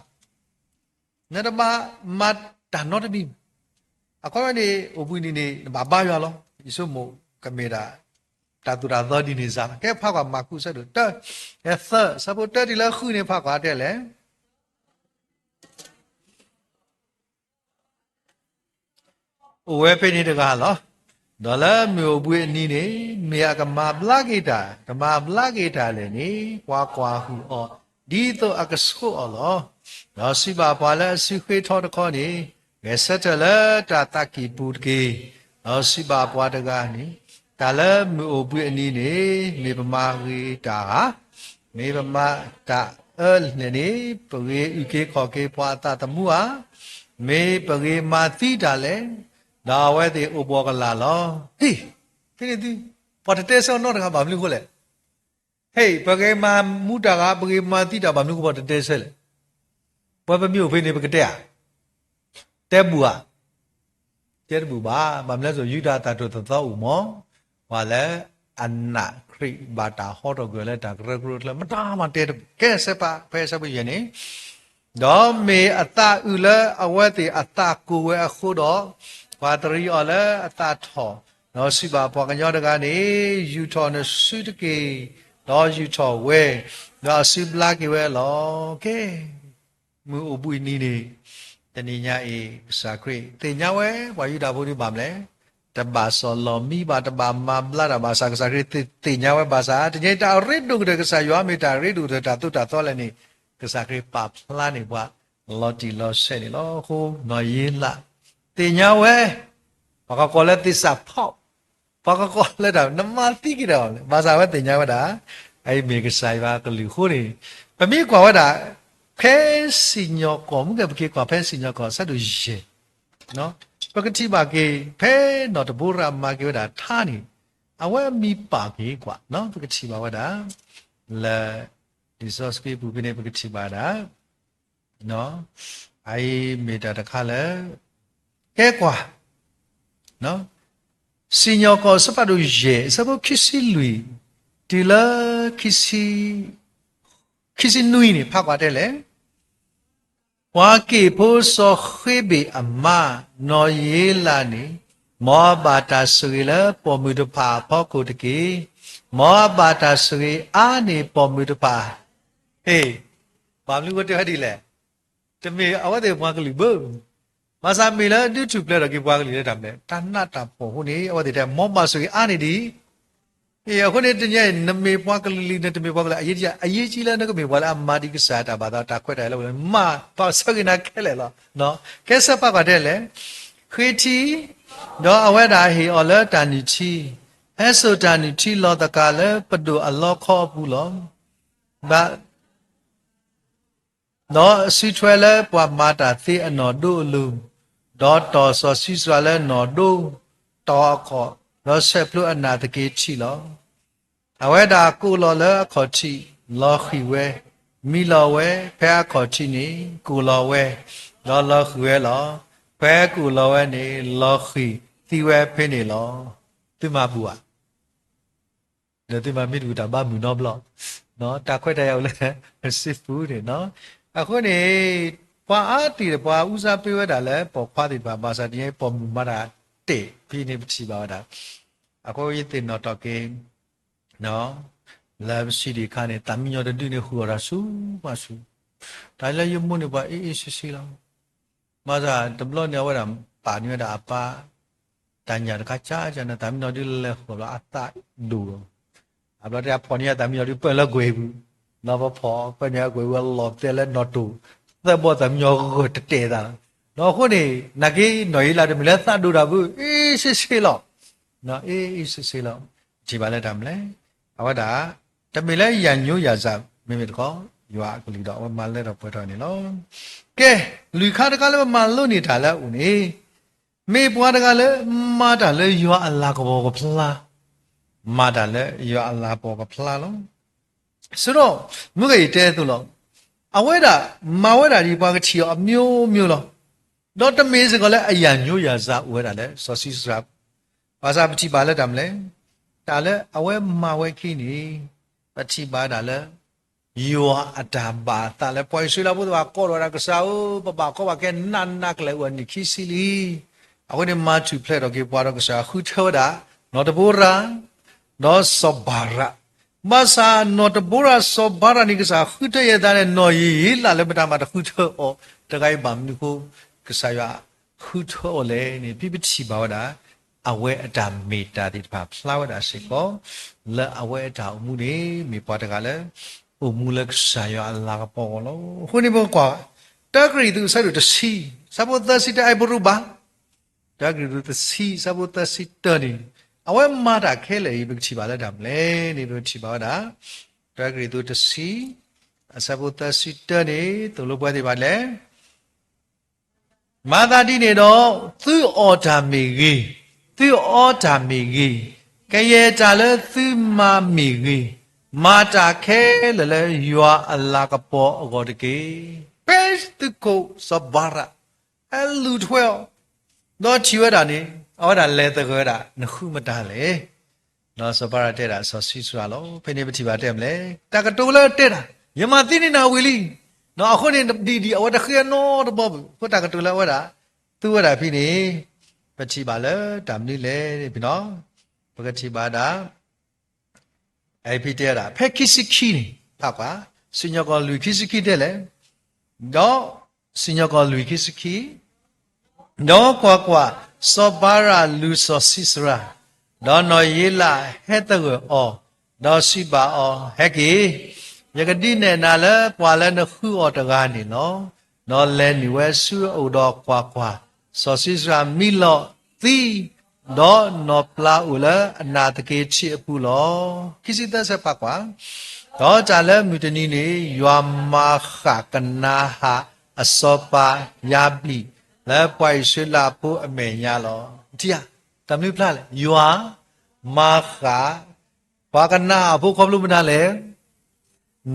နတဘၣ်မၤတၢ်နီတမံၤ, အခီပညီန့ၣ် အိၣ်ဘှံးနံၤန့ၣ် နဘၣ်ဘါယွၤလီၤ. ယဆိကမိၣ်ကမ့ၢ်ဒၣ် တၢ်သိၣ်တၢ်သီဒ်န့ၣ်စ့ၢ်လီၤ. ကဲဖးကွၢ်မၢ်ကူးအဆၢဒိၣ်တၢ သၢ အဆၢဖိတၢတုၤလၢဃုန့ၣ် ဖးကွၢ်တဲလဲၣ် အိၣ်ဝဲဖဲန့ၣ်တဂၤလီၤ. ဒီးလၢမုၢ်အိၣ်ဘှံးအနံၤန့ၣ် မ့ၢ်အကမၤဘျါက့ၤတၢ်, ကမၤဘျါက့ၤတၢ်လဲၣ်န့ၣ် ပှၤကွၢ်ဟုၣ်အီၤ ဒ်သိးအကဆိၣ်အီၤလီၤ. ဒီးစံးဘၣ်ပှၤလၢအစုဃ့ထီတခီန့ၣ်, ဂဲၤဆၢထၢၣ်လၢတၢ်သးကံၢ်ပူၤတက့ၢ်. ဒီးစံးဘၣ်ပှၤတဂၤန့ၣ်, တၢ်လၢမုၢ်အိၣ်ဘှံးအနံၤန့ၣ် မ့ၢ်ပမၤဂ့ၤတၢ်ဧါ, မ့ၢ်ပမၤတၢ်အၢလဲၣ်န့ၣ် ပဂ့ၤအုၣ်က့ၤခီၣ်က့ၤပှၤအသးသမူဧါ, မ့ၢ်ပဂ့ၤမၤသံတၢ်လဲၣ်, ဒီးအဝဲသ့ၣ်အိၣ်ဘှီၣ်ကလာ်လီၤ. ဟ့ၣ်, ဖဲန့ၣ်သု, ပှၤတတဲဆၢနီတဂၤဘၣ်မနုၤအဃိလဲၣ်. ဟ့ၣ်, ပဂ့ၤမၤမူတၢ်ဂၤ ပဂ့ၤမၤသံတၢ်ဘၣ်မနုၤအဃိပှၤတတဲဆၢလဲၣ်. ပဝဲပမ့ၢ်အိၣ်ဖဲန့ၣ် ပကတဲဧါ, တဲဘူးဧါ, တဲတဘူးဘၣ်. ဘၣ်မနုၤလဲၣ်, ယူဒၤအတၢ်သိၣ်တၢ်သီအိၣ်မး, ပှၤလၢအနာ်ခရံာ်ဘၣ်တၢ်ဟီထီၣ်ကွံာ်လၢတၢ်ကရၢကရိအချၢ မတၤမၤတဲတဘူး. ကဲစဲးဖး ဖဲအဆၢဖိယဲၢ်န့ၣ်, ဒီးမ့ၢ်အသးအုးလၢအဝဲသ့ၣ်အသးကိၢ်ဝဲအဃိဒီး, ပှၤတရံးအီၤလၢအသးထီၣ်, ဒီးစံးဘၣ်ပှၤကညီတဂၤန့ၣ်, ယူာ်ထီၣ်နစုတက့ၢ်. ဒီးယူာ်ထီၣ်ဝဲ, ဒီးအစုဘျါက့ၤဝဲလီၤ. ကဲ မုၢ်အိၣ်ဘှံးနံၤန့ၣ်, တနံၤညါအံၤ ကစၢ်ခရံာ်သ့ၣ်ညါဝဲ ပှၤယူဒၤဖိဒ်ဘၣ်မလဲၣ်, တဘၣ်စီၢ်လီၤမံဘၣ်, တဘၣ်မၤဘျါတၢ်ဘၣ်ဆၣ် ကစၢ်ခရံာ်သ့ၣ်ညါဝဲဘၣ်ဆၣ်, တနံၤညါအံၤတၢ်အရ့ဒိၣ်ကတၢၢ် ကစၢ်ယွၤမ့ၢ်တၢ်အရ့ဒိၣ်ကတၢၢ် တၢ်သိၣ်တၢ်သီလဲၣ်န့ၣ်, ကစၢ်ခရံာ်ပာ်ဖျါန့ၢ်ပှၤ လီၤတံၢ်လီၤဆဲးန့ၣ်လီၤ. အဃိ နီၢ်ယ့လး သ့ၣ်ညါဝဲ, ပှၤကကိးလၢသ့ၣ်စၢ်ဖီၣ်, ပှၤကကိးလၢတၢ် နမၤသံက့ၤတၢ်အီၤလဲၣ်, ဘၣ်ဆၣ်အဝဲသ့ၣ်ညါဝဲဒၣ်, အအံၤမ့ၢ်ကစၢ်ယွၤအကလုၢ်အဃိန့ၣ်, ပမ့ၢ်ကွၢ်ဝဲဒၣ်, ဖဲစံၣ်ညီၣ်ကွီၢ် မ့ၢ်ကဲပက့ၤကွၢ်ဖဲစံၣ်ညီၣ်ကွီၢ် အဆၢဒိၣ်ယဲၢ်, ပကထံၣ်ဘၣ်က့ၤ ဖဲနီၢ်တဘိရၤမၤက့ၤဝဲဒၣ်ထါန့ၣ်, အဝဲအမံၤပာ်က့ၤကွၢ်, ပကထံၣ်ဘၣ်ဝဲဒၣ်, လၢ လံာ်စီဆှံပူၤဖဲန့ၣ် ပကထံၣ်ဘၣ်ဒၣ် အအံၤမ့ၢ်တၢ်တခါလၢ ကဲကွၢ်, စံၣ်ညီၣ်ကွီၢ်အဆၢဖးဒိၣ်ယဲၢ် အဆၢဖိခံဆံလွံၢ် တုၤလၢ ခံဆံနွံန့ၣ် ဖးကွၢ်တဲလဲၣ်. ပှၤက့ၣ်ဖိစီၤဃ့ဘ့ၣ်အမါ နီၢ်ယ့လးန့ၣ်, မ်အဘၣ်တၢ်ဆိၣ်ဂ့ၤလၢပိာ်မုၣ်တဖၣ်အဖီခိၣ်တက့ၢ်. မ်အဘၣ်တၢ်ဆိၣ်ဂ့ၤအါန့ၢ်ပိာ်မုၣ်တဖၣ်. ဟ့ၣ်, ဘၣ်မနုၤအဃိတဲဝဲဒ်လဲၣ်. တမ့ၢ်အဝဲသ့ၣ်ပှၤကလုာ်ဘၣ်. ဘၣ်ဆၣ်မ့ၢ်လၢဒုးထူၣ်ဖျဲးထီၣ်က့ၤပှၤကလုာ်လၢတၢ်မနုၤလဲၣ်, တၢ်နးတၢ်ဖှီၣ်အဃိန့ၣ် အဝဲသ့ၣ်တဲ မ်အဘၣ်ဆိၣ်ဂ့ၤအါန့ၢ်ဒံး အဃိန့ၣ် တနံၤအံၤ နမ့ၢ်ပှၤကလုာ်လံ နတမ့ၢ်ပှၤကလုာ် အရေးကြီး, အရေးကြီးလၢနကမ့ၢ်ပှၤလၢအမၤဒံးကစၢ်တၢ်ဘၣ်သး တၢ်ခွဲးတၢ်ယာ်လၢပှဲၤလၢ မၤဘၣ်ဆၢဂ့ၤနၤခဲလၢာ်လီၤ. ကဲဆၢဖးကွၢ်တဲလဲၣ်. ဃ့ထံ, ဒီးအဝဲဒၣ်ဟ့ၣ်အီၤလၢတၢ်နုၢ်ထံ, ဟဲစိာ်တၢ်နုၢ်ထံလီၤသကၤလၢပဒိၣ်အလီခီအပူၤလီၤ. ဘၣ် ဒီးစုထွဲလၢပှၤမၤတၢ်သ့အနီၢ်ဒိၣ်အလိၤ, ဒီးတီၢ်စီၤၡံစရၤလၢနီၢ်ဒိၣ်တီၤအခီၣ်, ဒီးဆဲးဖျိအနာ်သက့ထံလီၤ. အဝဲဒၣ်ကိးလီၤလၢအခီၣ်ထံး, လီၤဃံၢ်ဝဲ, မံလီၤဝဲ, ဖဲအခီၣ်ထံးန့ၣ်ကိၢ်လီၤဝဲ, ဒီးလီၤဃံၢ်ဝဲလီၤ. ဖဲကိၢ်လီၤဝဲန့ၣ် လီၤဃံၢ်သံဝဲဖဲန့ၣ်လီၤ. သုမၤဘူၣ်ဧါ. ဒီးသုမၤမ့ၢ်တဂ့ၤတၢ်ဘၣ်မုာ်နီတဘျီ, တၢ်ခွဲးတၢ်ယာ်အိၣ်လၢ စ့ပူၤန့ၣ်. အဃိန့ၣ် ပှၤအါတံၢ်ဒီးပှၤအူစၢ်ပ့ဝဲဒၣ်လၢပိာ်ခွါသ့ၣ်တဖၣ် ဘၣ်ဆၣ်တနံၤအံၤ ပိာ်မုၣ်မၤတၢ်တဲာ်ဖဲန့ၣ် ပထံၣ်ဘၣ်ဝဲဒၣ်. အဃိယသ့ၣ်နီၣ်ထီၣ်က့ၤ လၢပစံးဒံးအခါန့ၣ် သးမံညီၤတဒုန့ၣ် ဃုာ်အီၤတၢ်ဆူ ပှၤဆူ, တၢ်လၢယမိၢ်န့ၣ် ပှၤအ့ၣ်အ့ၣ်ဆ့ဆ့လီၤ. ဘၣ်ဆၣ်တဘျီန့ၣ် အဝဲဒၣ်ပာ်န့ၢ်ဝဲဒၣ်အပၢ် တၢ်ညၣ်တခါကၢ်ကၢ်န့ၣ် သးမံညီၤဒုလဲၤဃုာ်ဘျီအသးဒိၣ်လီၤ. အဘျီတၢ်ဖီၣ်န့ၢ်သးမံညီၤဒုပၢၢ်လၢကွဲၤပူၤ, ဒီးပဖီၣ်ပၢၢ်န့ၢ်အကွဲၤပူၤအလီၢ်ပသဲလၢနီၣ်တိၢ်, သၢဘီသးမံညီၤဂၢၢ်တတဲာ်သးလီၤ. ဒီးအဃိန့ၣ် နာ်က့နီၢ်ယ့လးတမ့ၢ်လၢသးဒိၣ်တၢ်ဘၣ် အ့ၣ်အ့ၣ်ဆ့ဆ့လီၤ. အ့ၣ်အ့ၣ်ဆ့ဆ့လီၤ. ထံၣ်ဘၣ်လၢတၢ်မနုၤလဲၣ်. အဝဲဒၣ် တမ့ၢ်လၢယၤညိယၤစၢ် မ့မ့ၢ်တခီ ယွၤအကလုၢ်ဒီးအဝဲမၤလၢထီၣ်ပှဲၤထီၣ်န့ၣ်လီၤ. ကဲ, လွံၢ်ခါတခါလၢပမၤလိန့ၢ်တၢ်လၢအအိၣ်န့ၣ်, မ့ၢ်ပှၤတဂၤလၢမၤတၢ်လၢယွၤအလၤကပီၤကဖျါ, မၤတၢ်လၢယွၤအလၤကပီၤကဖျါလီၤ. ဆိဒီး မုၢ်ဂ့ၤယတဲအသိးလီၤ. အဝဲဒၣ်မၤဝဲဒၣ်ဒ်ပှၤကထံၣ်အီၤအမျိုးမျိုးလီၤ. ဒီးတမ့ၢ်စ့ၢ်ကီးလၢအယၤညိယၤစၢ်အိၣ်ဝဲဒၣ်လၢစီၤၡံစရၤ, ဘၣ်ဆၣ်ပထံၣ်ဘၣ်လၢတၢ်မနုၤလဲၣ်. တၢ်လၢအဝဲမၤဝဲခံန့ၣ် ပထံၣ်ဘၣ်ဒၣ်လၢ ယွၤအတၢ်ဘၣ်အသးလၢ ပှၤအံၣ်စရ့လးဖိသ့ၣ်တဖၣ်ကိးထီၣ်ဝဲဒၣ်ကစၢ်ဧၢ, ပဘၣ်ကီဘၣ်ခဲနးနးကလဲာ်အိၣ်အနံၣ်ခံဆံလံ. အဃိန့ၣ် မၤထူၣ်ဖျဲးထီၣ်က့ၤပှၤဒီးကစၢ်ဃုထၢဝဲဒၣ် နီၢ်တဘိရၤ ဒီးစီၤဘၤရး, ဘၣ်ဆၣ်နီၢ်တဘိရၤစီၤဘၤရးန့ၣ် ကစၢ်ဃုထၢယဲၢ်သးန့ၣ် နီၢ်ယ့လးလၢမတၤမးတဃုထၢအီၤတဂၤအံၤ ဘၣ်မနုၤအဃိ ကစၢ်ယွၤဃုထၢအီၤလဲၣ်န့ၣ် ဖဲပထံၣ်ဘၣ်ဝဲဒၣ် အဝဲအတၢ်မ့ၢ်တၢ်သ့ၣ်တဖၣ်ဖျါဝဲဒၣ်စ့ၢ်ကီး လၢအဝဲအတၢ်အိၣ်မူန့ၣ် မ့ၢ်ပှၤတဂၤလၢ အိၣ်မူလၢကစၢ်ယွၤအလၤကပီၤအဂီၢ်လီၤ. အဃိန့ၣ်ပကွၢ် တၢကရံၣ်သူးအဆၢဒိၣ်တဆံ အဆၢဖိသၢဆံတၢ အဲၣ်ပရူၤဘၣ် တၢကရံၣ်သူးတဆံ အဆၢဖိသၢဆံတၢန့ၣ် အဝဲမၤတၢ်ခဲလၢာ်အံၤ ပကထံၣ်ဘၣ်လၢတၢ်မနုၤလဲၣ်န့ၣ် ပကထံၣ်ဘၣ်ဝဲဒၣ် တၢကရံၣ်သူးတဆံ အဆၢဖိသၢဆံတၢန့ၣ် သိၣ်လိပှၤသ့ၣ်တဖၣ်လဲၣ်. မၤသးဒ်န့ၣ်ဒီး သုအီၣ်တၢ်မ့ၢ်ဂ့ၤ, သုအီတၢ်မ့ၢ်ဂ့ၤ, ကယဲၢ်တၢ်လၢသုမၤမ့ၢ်ဂ့ၤ, မၤတၢ်ခဲလၢာ်လၢယွၤအလၤကပီၤအဂီၢ်တက့ၢ်. ဖဲသုးခိၣ်စီၤဘၤရး ဟဲလူၤထွဲအီၤ ဒီးထံၣ်ဝဲဒၣ်န့ၣ် အဝဲဒၣ်လဲၤသဂၢၢ်ဝဲဒၣ် နဃုမတၤလဲၣ်. ဒီးစီၤဘၤရးတဲဒၣ်စီၤၡံစရၤလီၤ. ဖဲန့ၣ်ပထံၣ်ဘၣ်တဲမနုၤလဲၣ်, တၢ်ကတိၤလၢတဲတၢ် ယမၤသံန့ၢ်နၤဝံၤလံ. အဃိန့ၣ် ဒ်ဒ်အဝဲတဃ့အနီတဘီဘၣ်. အဃိတၢ်ကတိၤလၢအဝဲဒၣ် သူဝဲဒၣ်ဖဲန့ၣ် ပထံၣ်ဘၣ်လၢတၢ်မနုၤလဲၣ်န့ၣ် ပကထံၣ်ဘၣ်ဒၣ် ဖဲခံဆံခံန့ၣ် ဖးကွၢ်, စံၣ်ညီၣ်ကွီၢ်လွံၢ်ခံဆံခံတဲလဲၣ်, ဒီးစံၣ်ညီၣ်ကွီၢ်လွံၢ်ခံဆံခံ, ဒီးကွၢ်ကွၢ်, စီၤဘၤရးလူၤစီၤၡံစရၤ, ဒီးနီၢ်ယ့လးဟဲသဂၢၢ်အီၤ, ဒီးစံးဘၣ်အီၤ, ဟဲက့ၤ, ယကဒုးနဲၣ်နၤလၢပှၤလၢနဃုအီၤတဂၤန့ၣ်လီၤ. ဒီးလဲၤနုာ်ဝဲဆူအအိၣ်ဒီးကွၢ်ကွၢ်, စီၤၡံစရၤမံလီၤသံ ဒီးနီၢ်ပျၢ်အိၣ်လၢအနာ်သက့ထံးအပူၤလီၤ. ခံဆံသၢဆၢဖးကွၢ်, ဒီးတၢ်လၢမုၢ်တနံၤန့ၣ် ယွၤမၤဃၣ်ကနၤဧၣ်အစီၤပၤယၤဘံၣ် လၢပှၤအံၣ်စရ့လးဖိအမဲာ်ညါလီၤ. ထံၣ်ဧါ, တၢ်မနုၤဖျါလဲၣ်, ယွၤမၤဃၣ် ပှၤကနၤဧၣ်ဖိခီဖျိမတၤလဲၣ်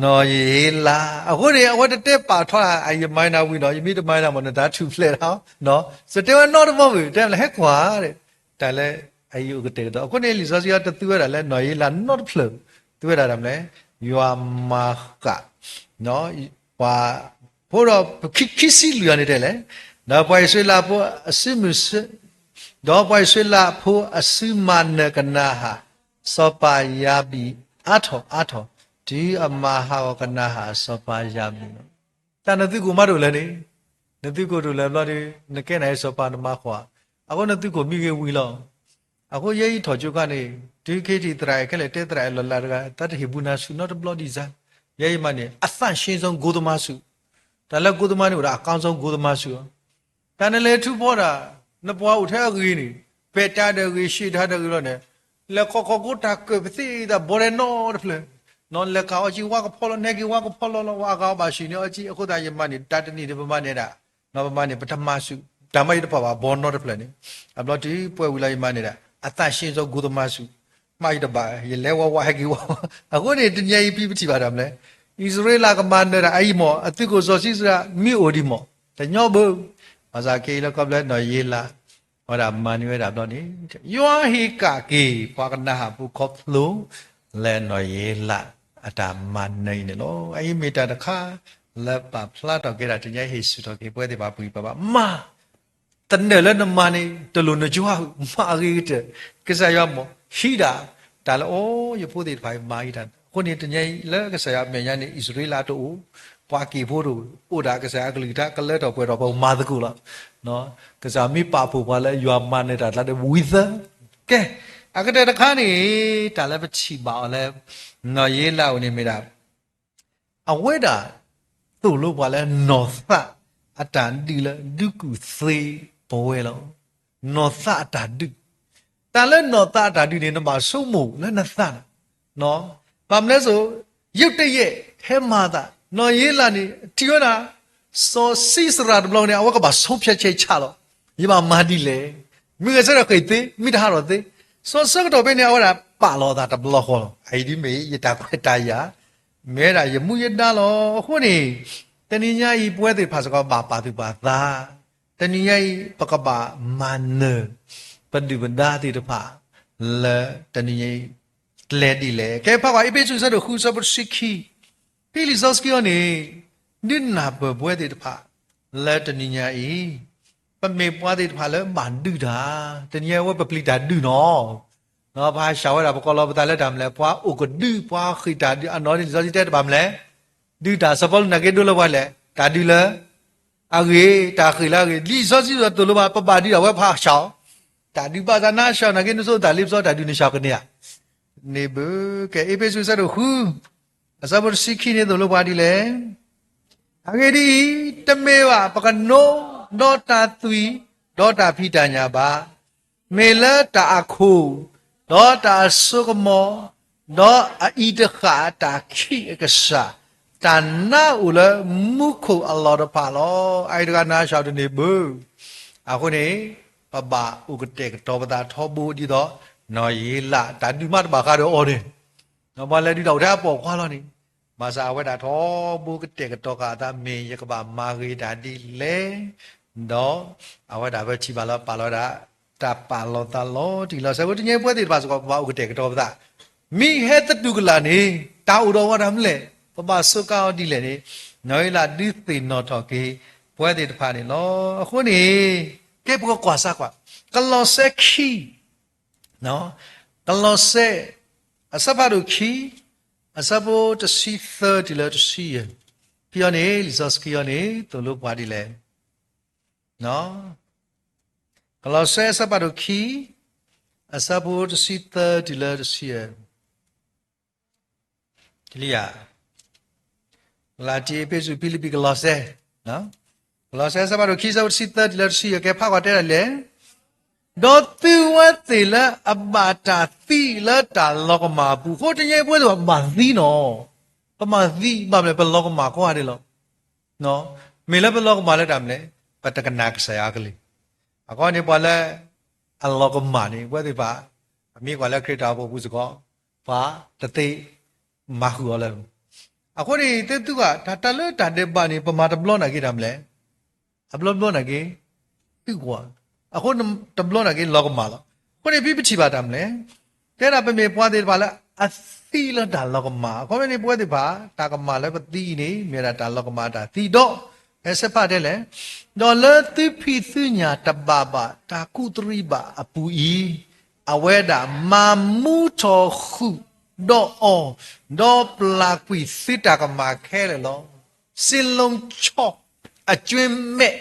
နီၢ်ယ့လး. အဃိန့ၣ် အဝဲတတဲပာ်ထီၣ် ယမၤနၤဝံၤဒီး ယမ့ၢ်တမၤနၤမ့ၢ် နတၢ်ထူၣ်ဖျဲးလီၤ. စတဲဝဲနီတဘီဘၣ် တဲမနုၤလဲၣ် ဟဲကွၢ် တၢ်လၢအအံၤအိၣ်ကတဲာ်ကတီၤ. အဃိန့ၣ် လံာ်စီဆှံအံၤတသူဝဲဒၣ်လၢနီၢ်ယ့လးနီတဖျၢၣ်, သူဝဲဒၣ်တၢ်မနုၤလဲၣ်, ယွၤမၤဃာ် ပှၤ ဖိဒီးခံဆံလွံၢ်အီၤန့ၣ်တဲလဲၣ်, ဒီးပှၤအံၣ်စရ့လးဖိအစုမုၢ်, ဒီးပှၤအံၣ်စရ့လးဖိအစုမၤနၢၤကနၤဧၣ် စီၤပၤယၤဘံၣ်အါထီၣ်အါထီၣ်, တုၤအမၤဟးဂီၤကနၤဧၣ်စီၤပၤယၤဘံၣ်လီၤ. တၢ်နသုးခိၣ်မၤတအိၣ်လၢၤန့ၣ်, နသုးခိၣ်တအိၣ်လၢၤဘျီဒီး နကဲနၤအံၤစီၤပၤနမၤဃီၤ, အဃိနသုးခိၣ်မံဂ့ၤဝံၤလီၤ. အဃိယဲအံၤထီၣ်ကၠိခါန့ၣ် တုၤခဲအံၤအံၣ်စရ့လးခဲလၢာ်တဲသရၣ်အဲၣ်လီၤလးတဂၤ တၢ်တဟ့ၣ်ဘူးနၤဆူၣ်နီတဘျီဒံးစါ, ယဲအံၤမးန့ၣ် အသန့်ရှင်းသော ဂိၤသမားဆု, တၢ်လၢဂိၤသမားန့ၣ်အိၣ်ဒီး အကောင်းဆုံး ဂိၤသမားဆု တၢ်နလဲၤထုကဖၣ်တၢ်, နပှၤအိၣ်ထဲအဂ့ၤန့ၣ်, ပဲာ်တၢ်ဒီးဂ့ၤ ရှံးတၢ်ဒီးဂ့ၤလီၤန့ၣ်, လဲၤခီၣ်ခီၣ်ကိတၢ်ကၢၢ်ပသ့ၣ်တၢ် ဘီဒဲးနီတဖျၢၣ်, နလဲၤကၤအီကၠံဝါကဖီလီၤ နဲက့ၤဝါကဖီလီၤလီၤ ဝဲအဂၤအီဘၣ်ဆံးန့ၢ်အီကၠံ အဃိသတးယမၤန့ၣ် တၢ်တနံၣ်ဒီးပမၤန့ၣ်ဒၣ်, ပမၤန့ၣ် ပတမၤဆူၣ် တၢ်မၤယတပာ်ဘၣ်ဘီနီတဖျၢၣ်န့ၣ်, အဘျီတုၤပှဲၤဝံၤလီၤယမၤန့ၣ်ဒၣ် အသန့်ရှင်းသော ဂိၤသမားဆု, မၤယတဘၣ် ယလဲၤဝဲဝဲဟဲက့ၤဝဲ, အဃိန့ၣ် တနံၤအံၤဖံပထံၣ်ဘၣ်တၢ်မနုၤလဲၣ်, အံၣ်စရ့လးကမၤနၢၤတၢ်အအံၤမး အသုးခိၣ်စီၤၡံစရၤမ့ၢ်အိၣ်ဒံးမး တညီဘၣ်, ဘၣ်ဆၣ်က့လၢခီဖျိနီၢ်ယ့လး အဝဲဒၣ်မၤန့ၢ်ဝဲဒၣ်ဘျီန့ၣ်, ယွၤဟ့ၣ်ကၣ်က့ၤ ပှၤကနၤဧၣ်ဖိခီဖျိ လၢနီၢ်ယ့လးအတၢ်မၤနၢၤအံၤန့ၣ်လီၤ. အအံၤမ့ၢ်တၢ်တခါ လၢပာ်ဖျါထီၣ်က့ၤဒၣ် တနံၤအံၤဟ့ၣ်ဆူၣ်ထီၣ်က့ၤပဝဲသ့ၣ်တဖၣ်ပှၤပှၤဘၣ်မၤ တနၢၤလၢနမၤန့ၣ် တလိၣ်နကၠိဧါ, မၤအဂ့ၤကတၢၢ်, ကစၢ်ယွၤမ့ၢ်ဟံးဒၣ် တၢ်လၢအိ ယဖိသ့ၣ်တဖၣ်အံၤမၤအံၤတၢ်, အဃိန့ၣ် တနံၤအံၤလၢကစၢ်ယွၤအမဲာ်ညါန့ၣ် အံၣ်စရ့လးတအိၣ်, ပှၤက့ၢ်ဖိတအိၣ်, အိၣ်ဒၣ်ကစၢ်ယွၤအကလုၢ်ကထါ ကလၢထီၣ်ပှဲၤထီၣ်ပှၤမၤသကိးလီၤ. ကစၢ်မ့ၢ်ပာ်ဖှိၣ်ပှၤလၢယွၤမၤနၢၤတၢ်ကျါဒီးဝံသၢ, ကဲ, အကတၢၢ်တခါန့ၣ် တၢ်လၢပထံၣ်ဘၣ်အီၤလၢ နီၢ်ယ့လးအအိၣ်န့ၣ်မ့ၢ်ဒၣ် အဝဲဒၣ် သိၣ်လိပှၤလၢနီၢ်သးအတၢ်ဒုးလၢဒုးကူၣ်သ့ပဝဲလီၤ. နီၢ်သးအတၢ်ဒုး, တၢ်လၢနီၢ်သးအတၢ်ဒုးန့ၣ် နဘၣ်ဆိကမိၣ်လၢနသးန့ၣ်, ဘၣ်မနုၤလဲၣ်စိ, ရုတ်တရက် ဟဲမၤသး, နီၢ်ယ့လးန့ၣ် ထံၣ်ဝဲဒၣ် စီၤၡံစရၤတဘျီန့ၣ် အဝဲကဘၣ် ဆုံးဖြတ်ချက် ချ လီၤ. ယဘၣ်မၤဒ်လဲၣ်, မ့ၢ်ဂဲၤဆၢထၢၣ်ဃ့ၢ်သ့, မ့ၢ်တဟးထီၣ်သ့, စီၤဆၢကတီၢ်ဖဲန့ၣ် အဝဲဒၣ်ပာ်လီၤအသးတဘျီဃီလီၤ. အအံၤဒ်မ့ၢ် ယတၢ်ခွဲးတၢ်ယာ်, မ့ၢ်ဝဲဒၣ်ယမူယဒါလီၤ. အဃိန့ၣ် တနံၤညါအံၤ ပဝဲသ့ၣ်တဖၣ်စ့ၢ်ကီးဘၣ်ပာ်သူၣ်ပာ်သး, တနံၤညါအံၤ ပကဘၣ်မၤနၢၤ ပဒုၣ်ပဒါသ့ၣ်တဖၣ် လၢတနံၤညါအံၤ ကျဲဒ်လဲၣ်. ကဲဖးကွၢ် အ့းဖ့းစူး အဆၢဒိၣ်ဃု အဆၢဖိတဆံခံ, ဖဲလံာ်စီဆှံအံၤန့ၣ် ဒုးနၢ်ပၢၢ်ပဝဲသ့ၣ်တဖၣ် လၢတနံၤညါအံၤ ပမ့ၢ်ပှၤသ့ၣ်တဖၣ်လၢဘၣ်ဒုးတၢ်, တနံၤညါအံၤဝဲပပျံၤတၢ်ဒုးနီၤ, ပဟးဆှၢဝဲဒၣ် ပကိးလီၤပသးလၢတၢ်မနုၤလဲၣ်, ပှၤအိၣ်ကဒု, ပှၤဃ့ၢ်တၢ်ဒုး, အနီၢ်န့ၣ် လံာ်စီဆှံတဲတဘၣ်မနုၤလဲၣ်, ဒုးတၢ် စီၤပီလူးနာ်က့ဒိလၢပှၤလဲၣ်, တၢ်ဒုးလၢ အဂ့ၤ, တၢ်ဃ့ၢ်လၢအဂ့ၤ, လံာ်စီဆှံသိၣ်လိပှၤ ပဘၣ်ဒုးဒၣ်ဝဲ ပဟးဆှၢအီၤ, တၢ်ဒုးဘၣ်သးနါဆှၢအီၤနာ်က့ နဆိသးလ့ပစီတၢ်ဒုး နဆှၢကန့ၢ်ဧါ, န့ၣ်ဘၣ်, ကဲ အ့းဖ့းစူး အဆၢဒိၣ်ဃု အဆၢဖိတဆံခံန့ၣ် သိၣ်လိပှၤဒ်လဲၣ်. အဂ့ၢ်ဒ်အံၤ, တမ့ၢ်ဘၣ်ပကနိဒီးတၢ်သွံၣ်, ဒီးတၢ်ဖံးတၢ်ညၣ်ဘၣ်, မ့ၢ်လၢတၢ်အခိၣ်, ဒီးတၢ်အစိကမီၤ, ဒီးအအံၤတဃၣ်တၢ်ခံးအကစၢ်, တၢ်နါအိၣ်လၢမူခိၣ်အလီၢ်တဖၣ်လီၤ. အအံၤတဂၤနါဆှၢတန့ၢ်ဘၣ်. အဃိန့ၣ် ပဘၣ်အိၣ်ကတဲာ်ကတီၤပသးထီဘိဒ်သိး နီၢ်ယ့လး တၢ်ဒုးမးတဘၣ်ဃးဒီးအီၤန့ၣ် ပှၤလဲၤဒုးတၢ်အိၣ်ထဲအပိာ်ခွါလီၤန့ၣ်, ဘၣ်ဆၣ်အဝဲဒၣ်ထီဘိကတဲာ်ကတီၤဃာ်အသး မ့ၢ်ယကဘၣ်မၤဂ့ၤတၢ်ဒ်လဲၣ်, ဒီးအဝဲဒၣ်ပထံၣ်ဘၣ်လၢပာ်လီၤဝဲဒၣ် တၢ်ပာ်လီၤသးလီၤတံၢ်လီၤဆဲး အဃိတနံၤအံၤပဝဲသ့ၣ်တဖၣ်စ့ၢ်ကီး ပဘၣ်အိၣ်ကတဲာ်ကတီၤပသး, မ့ၢ်ဟဲသတူၢ်ကလာ်န့ၣ် တၢ်အိၣ်ဒီးဝဲဒၣ်မနုၤလဲၣ်, ပဘၣ်စူးကါအီၤဒ်လဲၣ်န့ၣ်, နီၢ်ယ့လးဒုးသ့ၣ်နီၣ်ထီၣ်က့ၤ ပဝဲသ့ၣ်တဖၣ်န့ၣ်လီၤ. အဃိန့ၣ် ကဲပကကွၢ်စၢ်ကွၢ် ကလီးစဲခံ ကလီးစဲ အဆၢဖးဒိၣ်ခံ အဆၢဖိတဆံသၢတုၤလၢတဆံယဲၢ်, ဖဲအံၤန့ၣ် လံာ်စီဆှံအံၤန့ၣ် သိၣ်လိပှၤဒ်လဲၣ်. ကလီးစဲအဆၢဖးဒိၣ်ခံ အဆၢဖိတဆံသၢတုၤလၢတဆံယဲၢ်, လံာ် ကလၤတံ အ့းဖ့းစူး ဖံလံးပံၤ ကလီးစဲ, ကလီးစဲအဆၢဖးဒိၣ်ခံ အဆၢဖိတဆံသၢတုၤလၢတဆံယဲၢ် ကဲဖးကွၢ်တဲဒ်လဲၣ်. ဒီးသုဝဲသ့ၣ်လၢအဘၣ်တၢ်သံလၢတၢ်လီၤကမၣ်အပူၤ, အဃိတနံၤအံၤပဝဲသ့ၣ်ဘၣ်သံနီၤ, ပဘၣ်သံ ဘၣ်မနုၤလဲၣ် ပလီၤကမၣ်ကိးဂၤဒဲးလီၤ. မ့ၢ်လၢပလီၤကမၣ်လၢတၢ်မနုၤလဲၣ်, ပတကနၣ်ကစၢ်ယွၤအကလုၢ်. အဃိန့ၣ် ပှၤလၢအလီၤကမၣ်န့ၣ် ပဝဲသ့ၣ်တဖၣ် အမ့ၢ်ကွၢ်လၢခရံာ်တၢ်အိၣ်ဖှိၣ်ပူၤစ့ၢ်ကီး ပှၤတသ့မၤဃုာ်အီၤလၢၤ. အဃိန့ၣ် သုသုဂၤ တၢ်တၢ်လၢတၢ်ဒဲးဘးန့ၣ် ပမၤတဘျီနာ်က့တၢ်မနုၤလဲၣ်, အဘျီဘျီနာ်က့ သုကွၢ်, အဃိတဘျီနာ်က့လီၤကမၣ်လီၤ. အဃိန့ၣ် ဖဲပထံၣ်ဘၣ်တၢ်မနုၤလဲၣ်, တဲဒၣ်ပမ့ၢ်ပှၤသ့ၣ်တဖၣ်လၢအသံလၢတၢ်လီၤကမၣ်, အခီပညီန့ၣ် ပဝဲသ့ၣ်တဖၣ် တၢ်ကမၣ်လၢပသံအံၤန့ၣ် မ့ၢ်ဝဲဒၣ်တၢ်လီၤကမၣ်တၢ်သံဒီး ဟဲဆဲးဖးတဲလဲၣ်, ဒီးလၢသုဖံးသုညၣ်တဘၣ်ဘၣ် တၢ်ကူးသရံးဘၣ်အပူၤအံၤ, အဝဲဒၣ်မၤမူထီၣ်ဃုာ်ဒီးအီၤ, ဒီးပျၢ်ကွံာ်သုတၢ်ကမၣ်ခဲလၢာ်လီၤ. စ့လိၤဆီ အကွ့မဲာ်,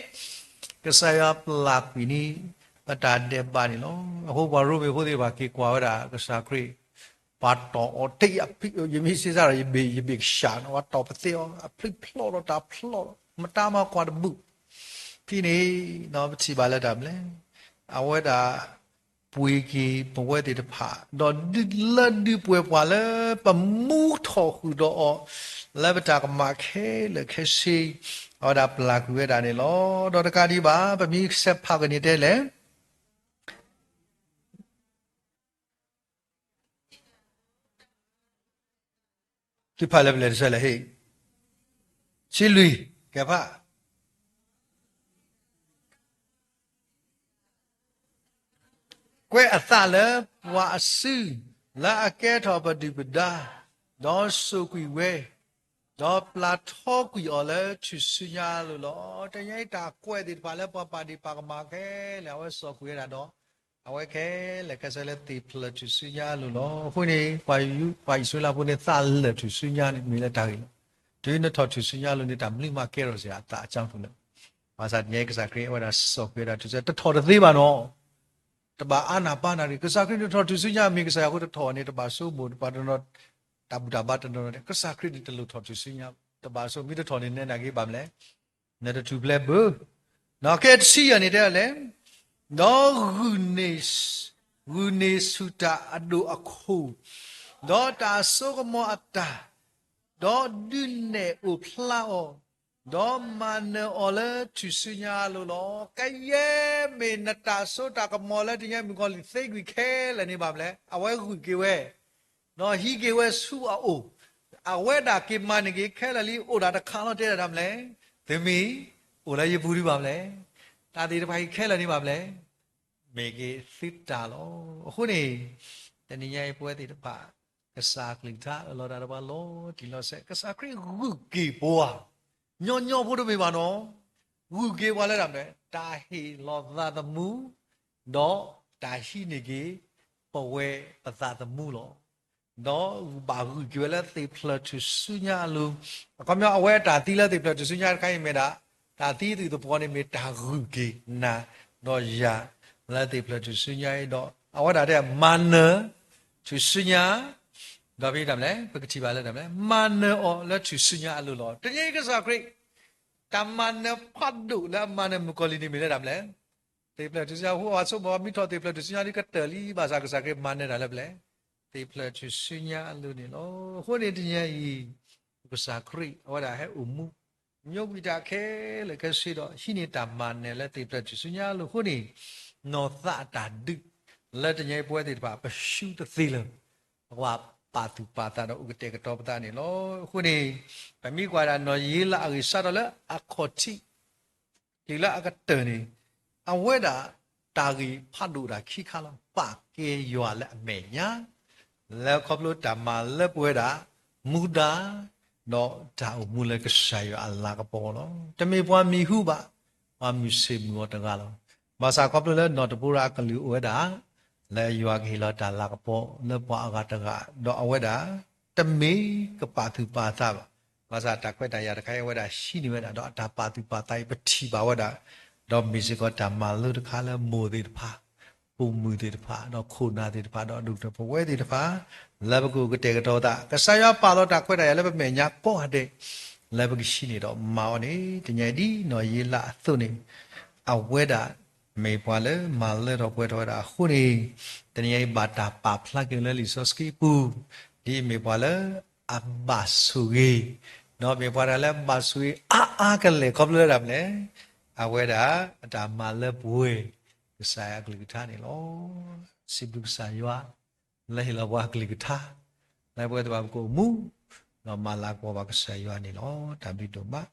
ကစၢ်ယွၤပျၢ်ကွံာ်န့ၣ် ပတၢ်ဒဲးဘးန့ၣ်လီၤ. အဃိပှၤရိမ့ၤဖိသ့ၣ်တဖၣ်က့ၤကွၢ်ဝဲဒၣ်ကစၢ်ခရံာ်, ပှၤတီၢ်အီၤတ့ၢ်အဖံး, ယမ့ၢ်စ့စ့ဒီး ယဘ့ၣ်ယဘ့ၣ်ကဆှၣ်န့ၣ် ပှၤတီၢ်ပသ့အီၤ အဖျုးဖျီၣ်ဒီးတၢ်ဖျီၣ်လီၤ, မတၤမၤကွၢ်တဘူၣ်, ဖဲန့ၣ် ပထံၣ်ဘၣ်လၢတၢ်မနုၤလဲၣ်, အဝဲဒၣ် ပှ့ၤက့ၤပဝဲသ့ၣ်တဖၣ်, ဒီးဒုးလၢဒုးပှ့ၤပှၤလၢပမူထီၣ်ဃုာ်ဒီးအီၤ, လၢပတၢ်ကမၣ်ခဲလၢာ်ခဲဆ့, အဝဲဒၣ်ပျၢ်ကွံာ်ဝဲဒၣ်န့ၣ်လီၤ. ဒီးတကးဒံးဘၣ် ပမ့ၢ်ဆဲးဖးကန့ၣ်တဲလဲၣ်, သုဖးလၢပလဲၤတဆၢလဲၣ်ဟ့ၣ်, ဆံလွံၢ်, ကဲဖး ကွဲးအသးလၢပှၤအစု, လၢအကဲထီၣ်ပဒုၣ်ပဒါ, ဒီးစိာ်ကွံာ်ဝဲ, ဒီးပျၢ်ထီကွံာ်အီၤလၢထူၣ်စုညါအလိၤလီၤ. တနံၤအံၤတၢ်ကွဲးသ့ၣ်တဖၣ်လၢပှၤပာ်ဒ့ၣ်ပာ်ကမၣ်ခဲလၢာ် အဝဲစိာ်ကွံာ်ဝဲဒၣ်ဒီး အဝဲခဲလၢာ်ခဲဆ့လၢသ့ၣ်ဖျၢၣ်ထူၣ်စုညါအလိၤလီၤ. အဃိန့ၣ် ပှၤယူ, ပှၤအံၣ်စရ့လးဖိန့ၣ် သးလၢာ်ထူၣ်စုညါန့ၣ် မ့ၢ်လၢတၢ်ဂ့ၢ်လီၤ. တုၤနထီၣ်ထူၣ်စုညါအလိၤန့ၣ် တၢ်မနုၤမးကဲထီၣ်စ့ၢ်အသးအကၢ်ထူၣ်လၢ, ဘၣ်ဆၣ်တနံၤအံၤကစၢ်ခရံာ်အဝဲဒၣ်စိာ်ကွံာ်ဝဲဒၣ်ထူၣ်စု, တထီၣ်တသ့ဘၣ်နီၤ တဘၣ်အါနၢ်ပၢ်နၢ်ရံၣ်, ကစၢ်ခရံာ်နထီၣ်ထူၣ်စုညါ မ့ၢ်ကစၢ်ယွၤအဃိတထီၣ်န့ၣ် တဘၣ်ဆိကမိၣ် တဘၣ်တနီၤ, တၢ်ဘူၣ်တၢ်ဘါတနီၤန့ၣ် ကစၢ်ခရံာ်န့ၣ်တလိၣ်ထီၣ်ထူၣ်စုညါ, တဘၣ်ဆိ မ့ၢ်တထီၣ်န့ၣ် နဲဒၣ်က့ၤဘၣ်မနုၤလဲၣ်, နတထူၣ်ဖျဲးဘၣ်. ဒီးကဲတဆံယဲၢ်န့ၣ်တဲလဲၣ်, ဒီးဂုာ်န့ၢ်, ဂုာ်န့ၢ်ဆူၣ်တၢ်အဒိၣ်အခိၣ်, ဒီးတၢ်စိကမီၤအတၢ်, ဒီးဒုးနဲၣ်အိၣ်ဖျါအီၤ, ဒီးမၤနၢၤအီၤလၢထူၣ်စုညါအလိၤလီၤ. ကယဲၢ်မ့ၢ်နတၢ်စိတၢ်ကမီၤလၢတနံၤအံၤမုၣ်ကီၤလံၢ်သ့ကွံာ်ခဲလၢာ်န့ၣ်ဘၣ်မနုၤလဲၣ်, အဝဲဂုာ်က့ၤဝဲ ဒီးဟံးက့ၤဝဲဆူအအိၣ်, အဝဲဒၣ်က့ၤမၤန့ၢ်က့ၤခဲလၢာ်လံ, အိၣ်ဒၣ်တခါလီၤ တဲဒၣ်တၢ်မနုၤလဲၣ်, သုမ့ၢ်အိၣ်လၢယပူၤဒံးဘၣ်မနုၤလဲၣ်, တၢ်သ့ၣ်တဖၣ်အံၤခဲလၢာ်န့ၣ်ဘၣ်မနုၤလဲၣ်, မ့ၢ်က့ၤသုတၢ်လီၤ. အဃိန့ၣ် တနံၤညါအံၤပဝဲသ့ၣ်တဖၣ် ကစၢ်အကလုၢ်ကထါအၢၣ်လီၤတၢ်ဒီးပှၤလီၤတံၢ်လီၤဆဲး, ကစၢ်ခရံာ်ဂုာ်က့ၤပှၤ, ညီညီဖိတမ့ၢ်ဘၣ်နီၤ, ဂုာ်က့ၤပှၤလၢတၢ်မနုၤလဲၣ်, တၢ်ဟ့ၣ်လီၤသးသမူ, ဒီးတၢ်ဟံးန့ၢ်က့ၤ ပဝဲပသးသမူလီၤ. ဒီးဘၣ်ဂုာ်က့ၤဝဲလၢသ့ၣ်ဖျၢၣ်ထူၣ်စုညါအလိၤ, အခီပညီအဝဲတၢ်သံလၢသ့ၣ်ဖျၢၣ်ထူၣ်စုညါတခါအံၤမ့ၢ်ဒၣ်, တၢ်သံသုးသပှီၤန့ၣ်မ့ၢ်တၢ်ဂုာ်က့ၤနၤ ဒီးယၤ လၢသ့ၣ်ဖျၢၣ်ထူၣ်စုညါအံၤဒီး အဝဲဒၣ်တဲမၤနၢၤ ထူၣ်စုညါ, ဒီးဖဲတၢ်မနုၤလဲၣ်, ပကထံၣ်ဘၣ်လၢတၢ်မနုၤလဲၣ်, မၤနၢၤအီၤလၢထူၣ်စုညါအလိၤလီၤ. တနံၤအံၤကစၢ်ခရံာ် တၢ်မၤနၢၤဖးဒိၣ်လၢအမၤနၢၤမုၣ်ကီၤလံၢ်န့ၣ်မ့ၢ်လၢတၢ်မနုၤလဲၣ်, သ့ၣ်ဖျၢၣ်ထူၣ်စုညါ, အဃိပှၤဆိကမိၣ်မ့ၢ်ထီၣ်သ့ၣ်ဖျၢၣ်ထူၣ်စုညါဒ်ကတၢၢ်လံ, ဘၣ်ဆၣ်ကစၢ်ခရံာ်မၤနၢၤတၢ်လၢပျဲၢ်, သ့ၣ်ဖျၢၣ်ထူၣ်စုညါအလိၤန့ၣ်လီၤ. အဃိန့ၣ်တနံၤအံၤ ကစၢ်ခရံာ် အဝဲဒၣ်ဟဲအိၣ်မူ ညိကွံာ်တၢ်ခဲလၢာ်ခဲဆ့ဒီး ဟံးန့ၢ်တၢ်မၤနၢၤလၢသ့ၣ်ဖျၢၣ်ထူၣ်စုညါအလိၤအဃိန့ၣ်, နီၢ်သးအတၢ်ဒုး လၢတနံၤအံၤပဝဲသ့ၣ်တဖၣ် ပဆူတသ့လၢၤ, ပကဘၣ်ပာ်သူၣ်ပာ်သးဒီးအိၣ်ကတဲာ်ကတီၤပသးန့ၣ်လီၤ. အဃိန့ၣ် ပမ့ၢ်ကွၢ်ဒၣ်နီၢ်ယ့လးအဂ့ၢ်စးထီၣ်လၢအခီၣ်ထံး တုၤလၢအကတၢၢ်န့ၣ်, အဝဲဒၣ်တၢ်ဂ့ၢ်ဖးဒိၣ်တၢ်ခံခါလီၤ. ပာ်ကဲယွၤလၢအမဲာ်ညါ, လၢခီဖျိတၢ်မၤလၢပဝဲဒၣ် မူဒါ, ဒီးတၢ်အိၣ်မူလၢကစၢ်ယွၤအလၤကပီၤလီၤ. တမ့ၢ်ပှၤမံၤဟူဘၣ်, ပှၤမုၢ်ဆ့ၣ်မုၢ်ဂီၤတဂၤလီၤ. ဘၣ်ဆၣ်ခီဖျိလၢနီၢ်တပူၤရၤအကလုၢ်အိၣ်ဝဲဒၣ် လၢယွၤကဟ့ၣ်လီၤတၢ်လၤကပီၤလၢပှၤအဂၤတဂၤ, ဒီးအဝဲဒၣ် တမ့ၢ်ကပာ်သူၣ်ပာ်သးဘၣ်. ဘၣ်ဆၣ်တၢ်ခွဲးတၢ်ယာ်တခါအံၤ အဝဲဒၣ်ဟံးန့ၢ်ဝဲဒၣ် ဒီးအတၢ်ပာ်သူၣ်ပာ်သးအံၤ ပထံၣ်ဘၣ်ဝဲဒၣ်, ဒီးမ့ၢ်စ့ၢ်ကီးတၢ်မၤလိတခါလၢမိၢ်သ့ၣ်တဖၣ်, ပိာ်မုၣ်သ့ၣ်တဖၣ်, ဒီးခိၣ်နၢ်သ့ၣ်တဖၣ်, ဒီးဒိၣ်ကတၢၢ်ပဝဲသ့ၣ်တဖၣ်, လၢပကအိၣ်ကတဲာ်ကတီၤသး, ကစၢ်ယွၤပာ်လီၤတၢ်ခွဲးတၢ်ယာ်လၢပမဲာ်ညါကိးဂၤဒဲး, လၢပကဟံးန့ၢ်ဒီးမၤအီၤန့ၣ် တနံၤအံၤဒ်နီၢ်ယ့လးအသိးန့ၣ်, အဝဲဒၣ် မ့ၢ်ပှၤလၢမၤလၢထီၣ်ပှဲၤထီၣ်ဝဲဒၣ်အဃိန့ၣ်, တနံၤအံၤဘၣ်တၢ်ပာ်ဖျါက့ၤလၢလံာ်စီဆှံပူၤ, ဒ်အမ့ၢ်ပှၤလၢအဘၣ်ဆိၣ်ဂ့ၤ, ဒီးမ့ၢ်ပှၤတဂၤလၢအဘၣ်ဆိၣ်ဂ့ၤအါအါကလဲာ်ခီဖျိလၢတၢ်မနုၤလဲၣ်, အဝဲဒၣ်အတၢ်မၤလၢပှဲၤ ကစၢ်ယွၤအကလုၢ်ကထါန့ၣ်လီၤ. စံးဘျုးကစၢ်ယွၤ လၢဟ့ၣ်လီၤပှၤအကလုၢ်ကထါ, လၢပဝဲသ့ၣ်တဖၣ်ပကအိၣ်မူ, ဒီးမၤလၤကပီၤဘၣ်ကစၢ်ယွၤန့ၣ်လီၤ. တၢ်ဘျုးဒိၣ်မး.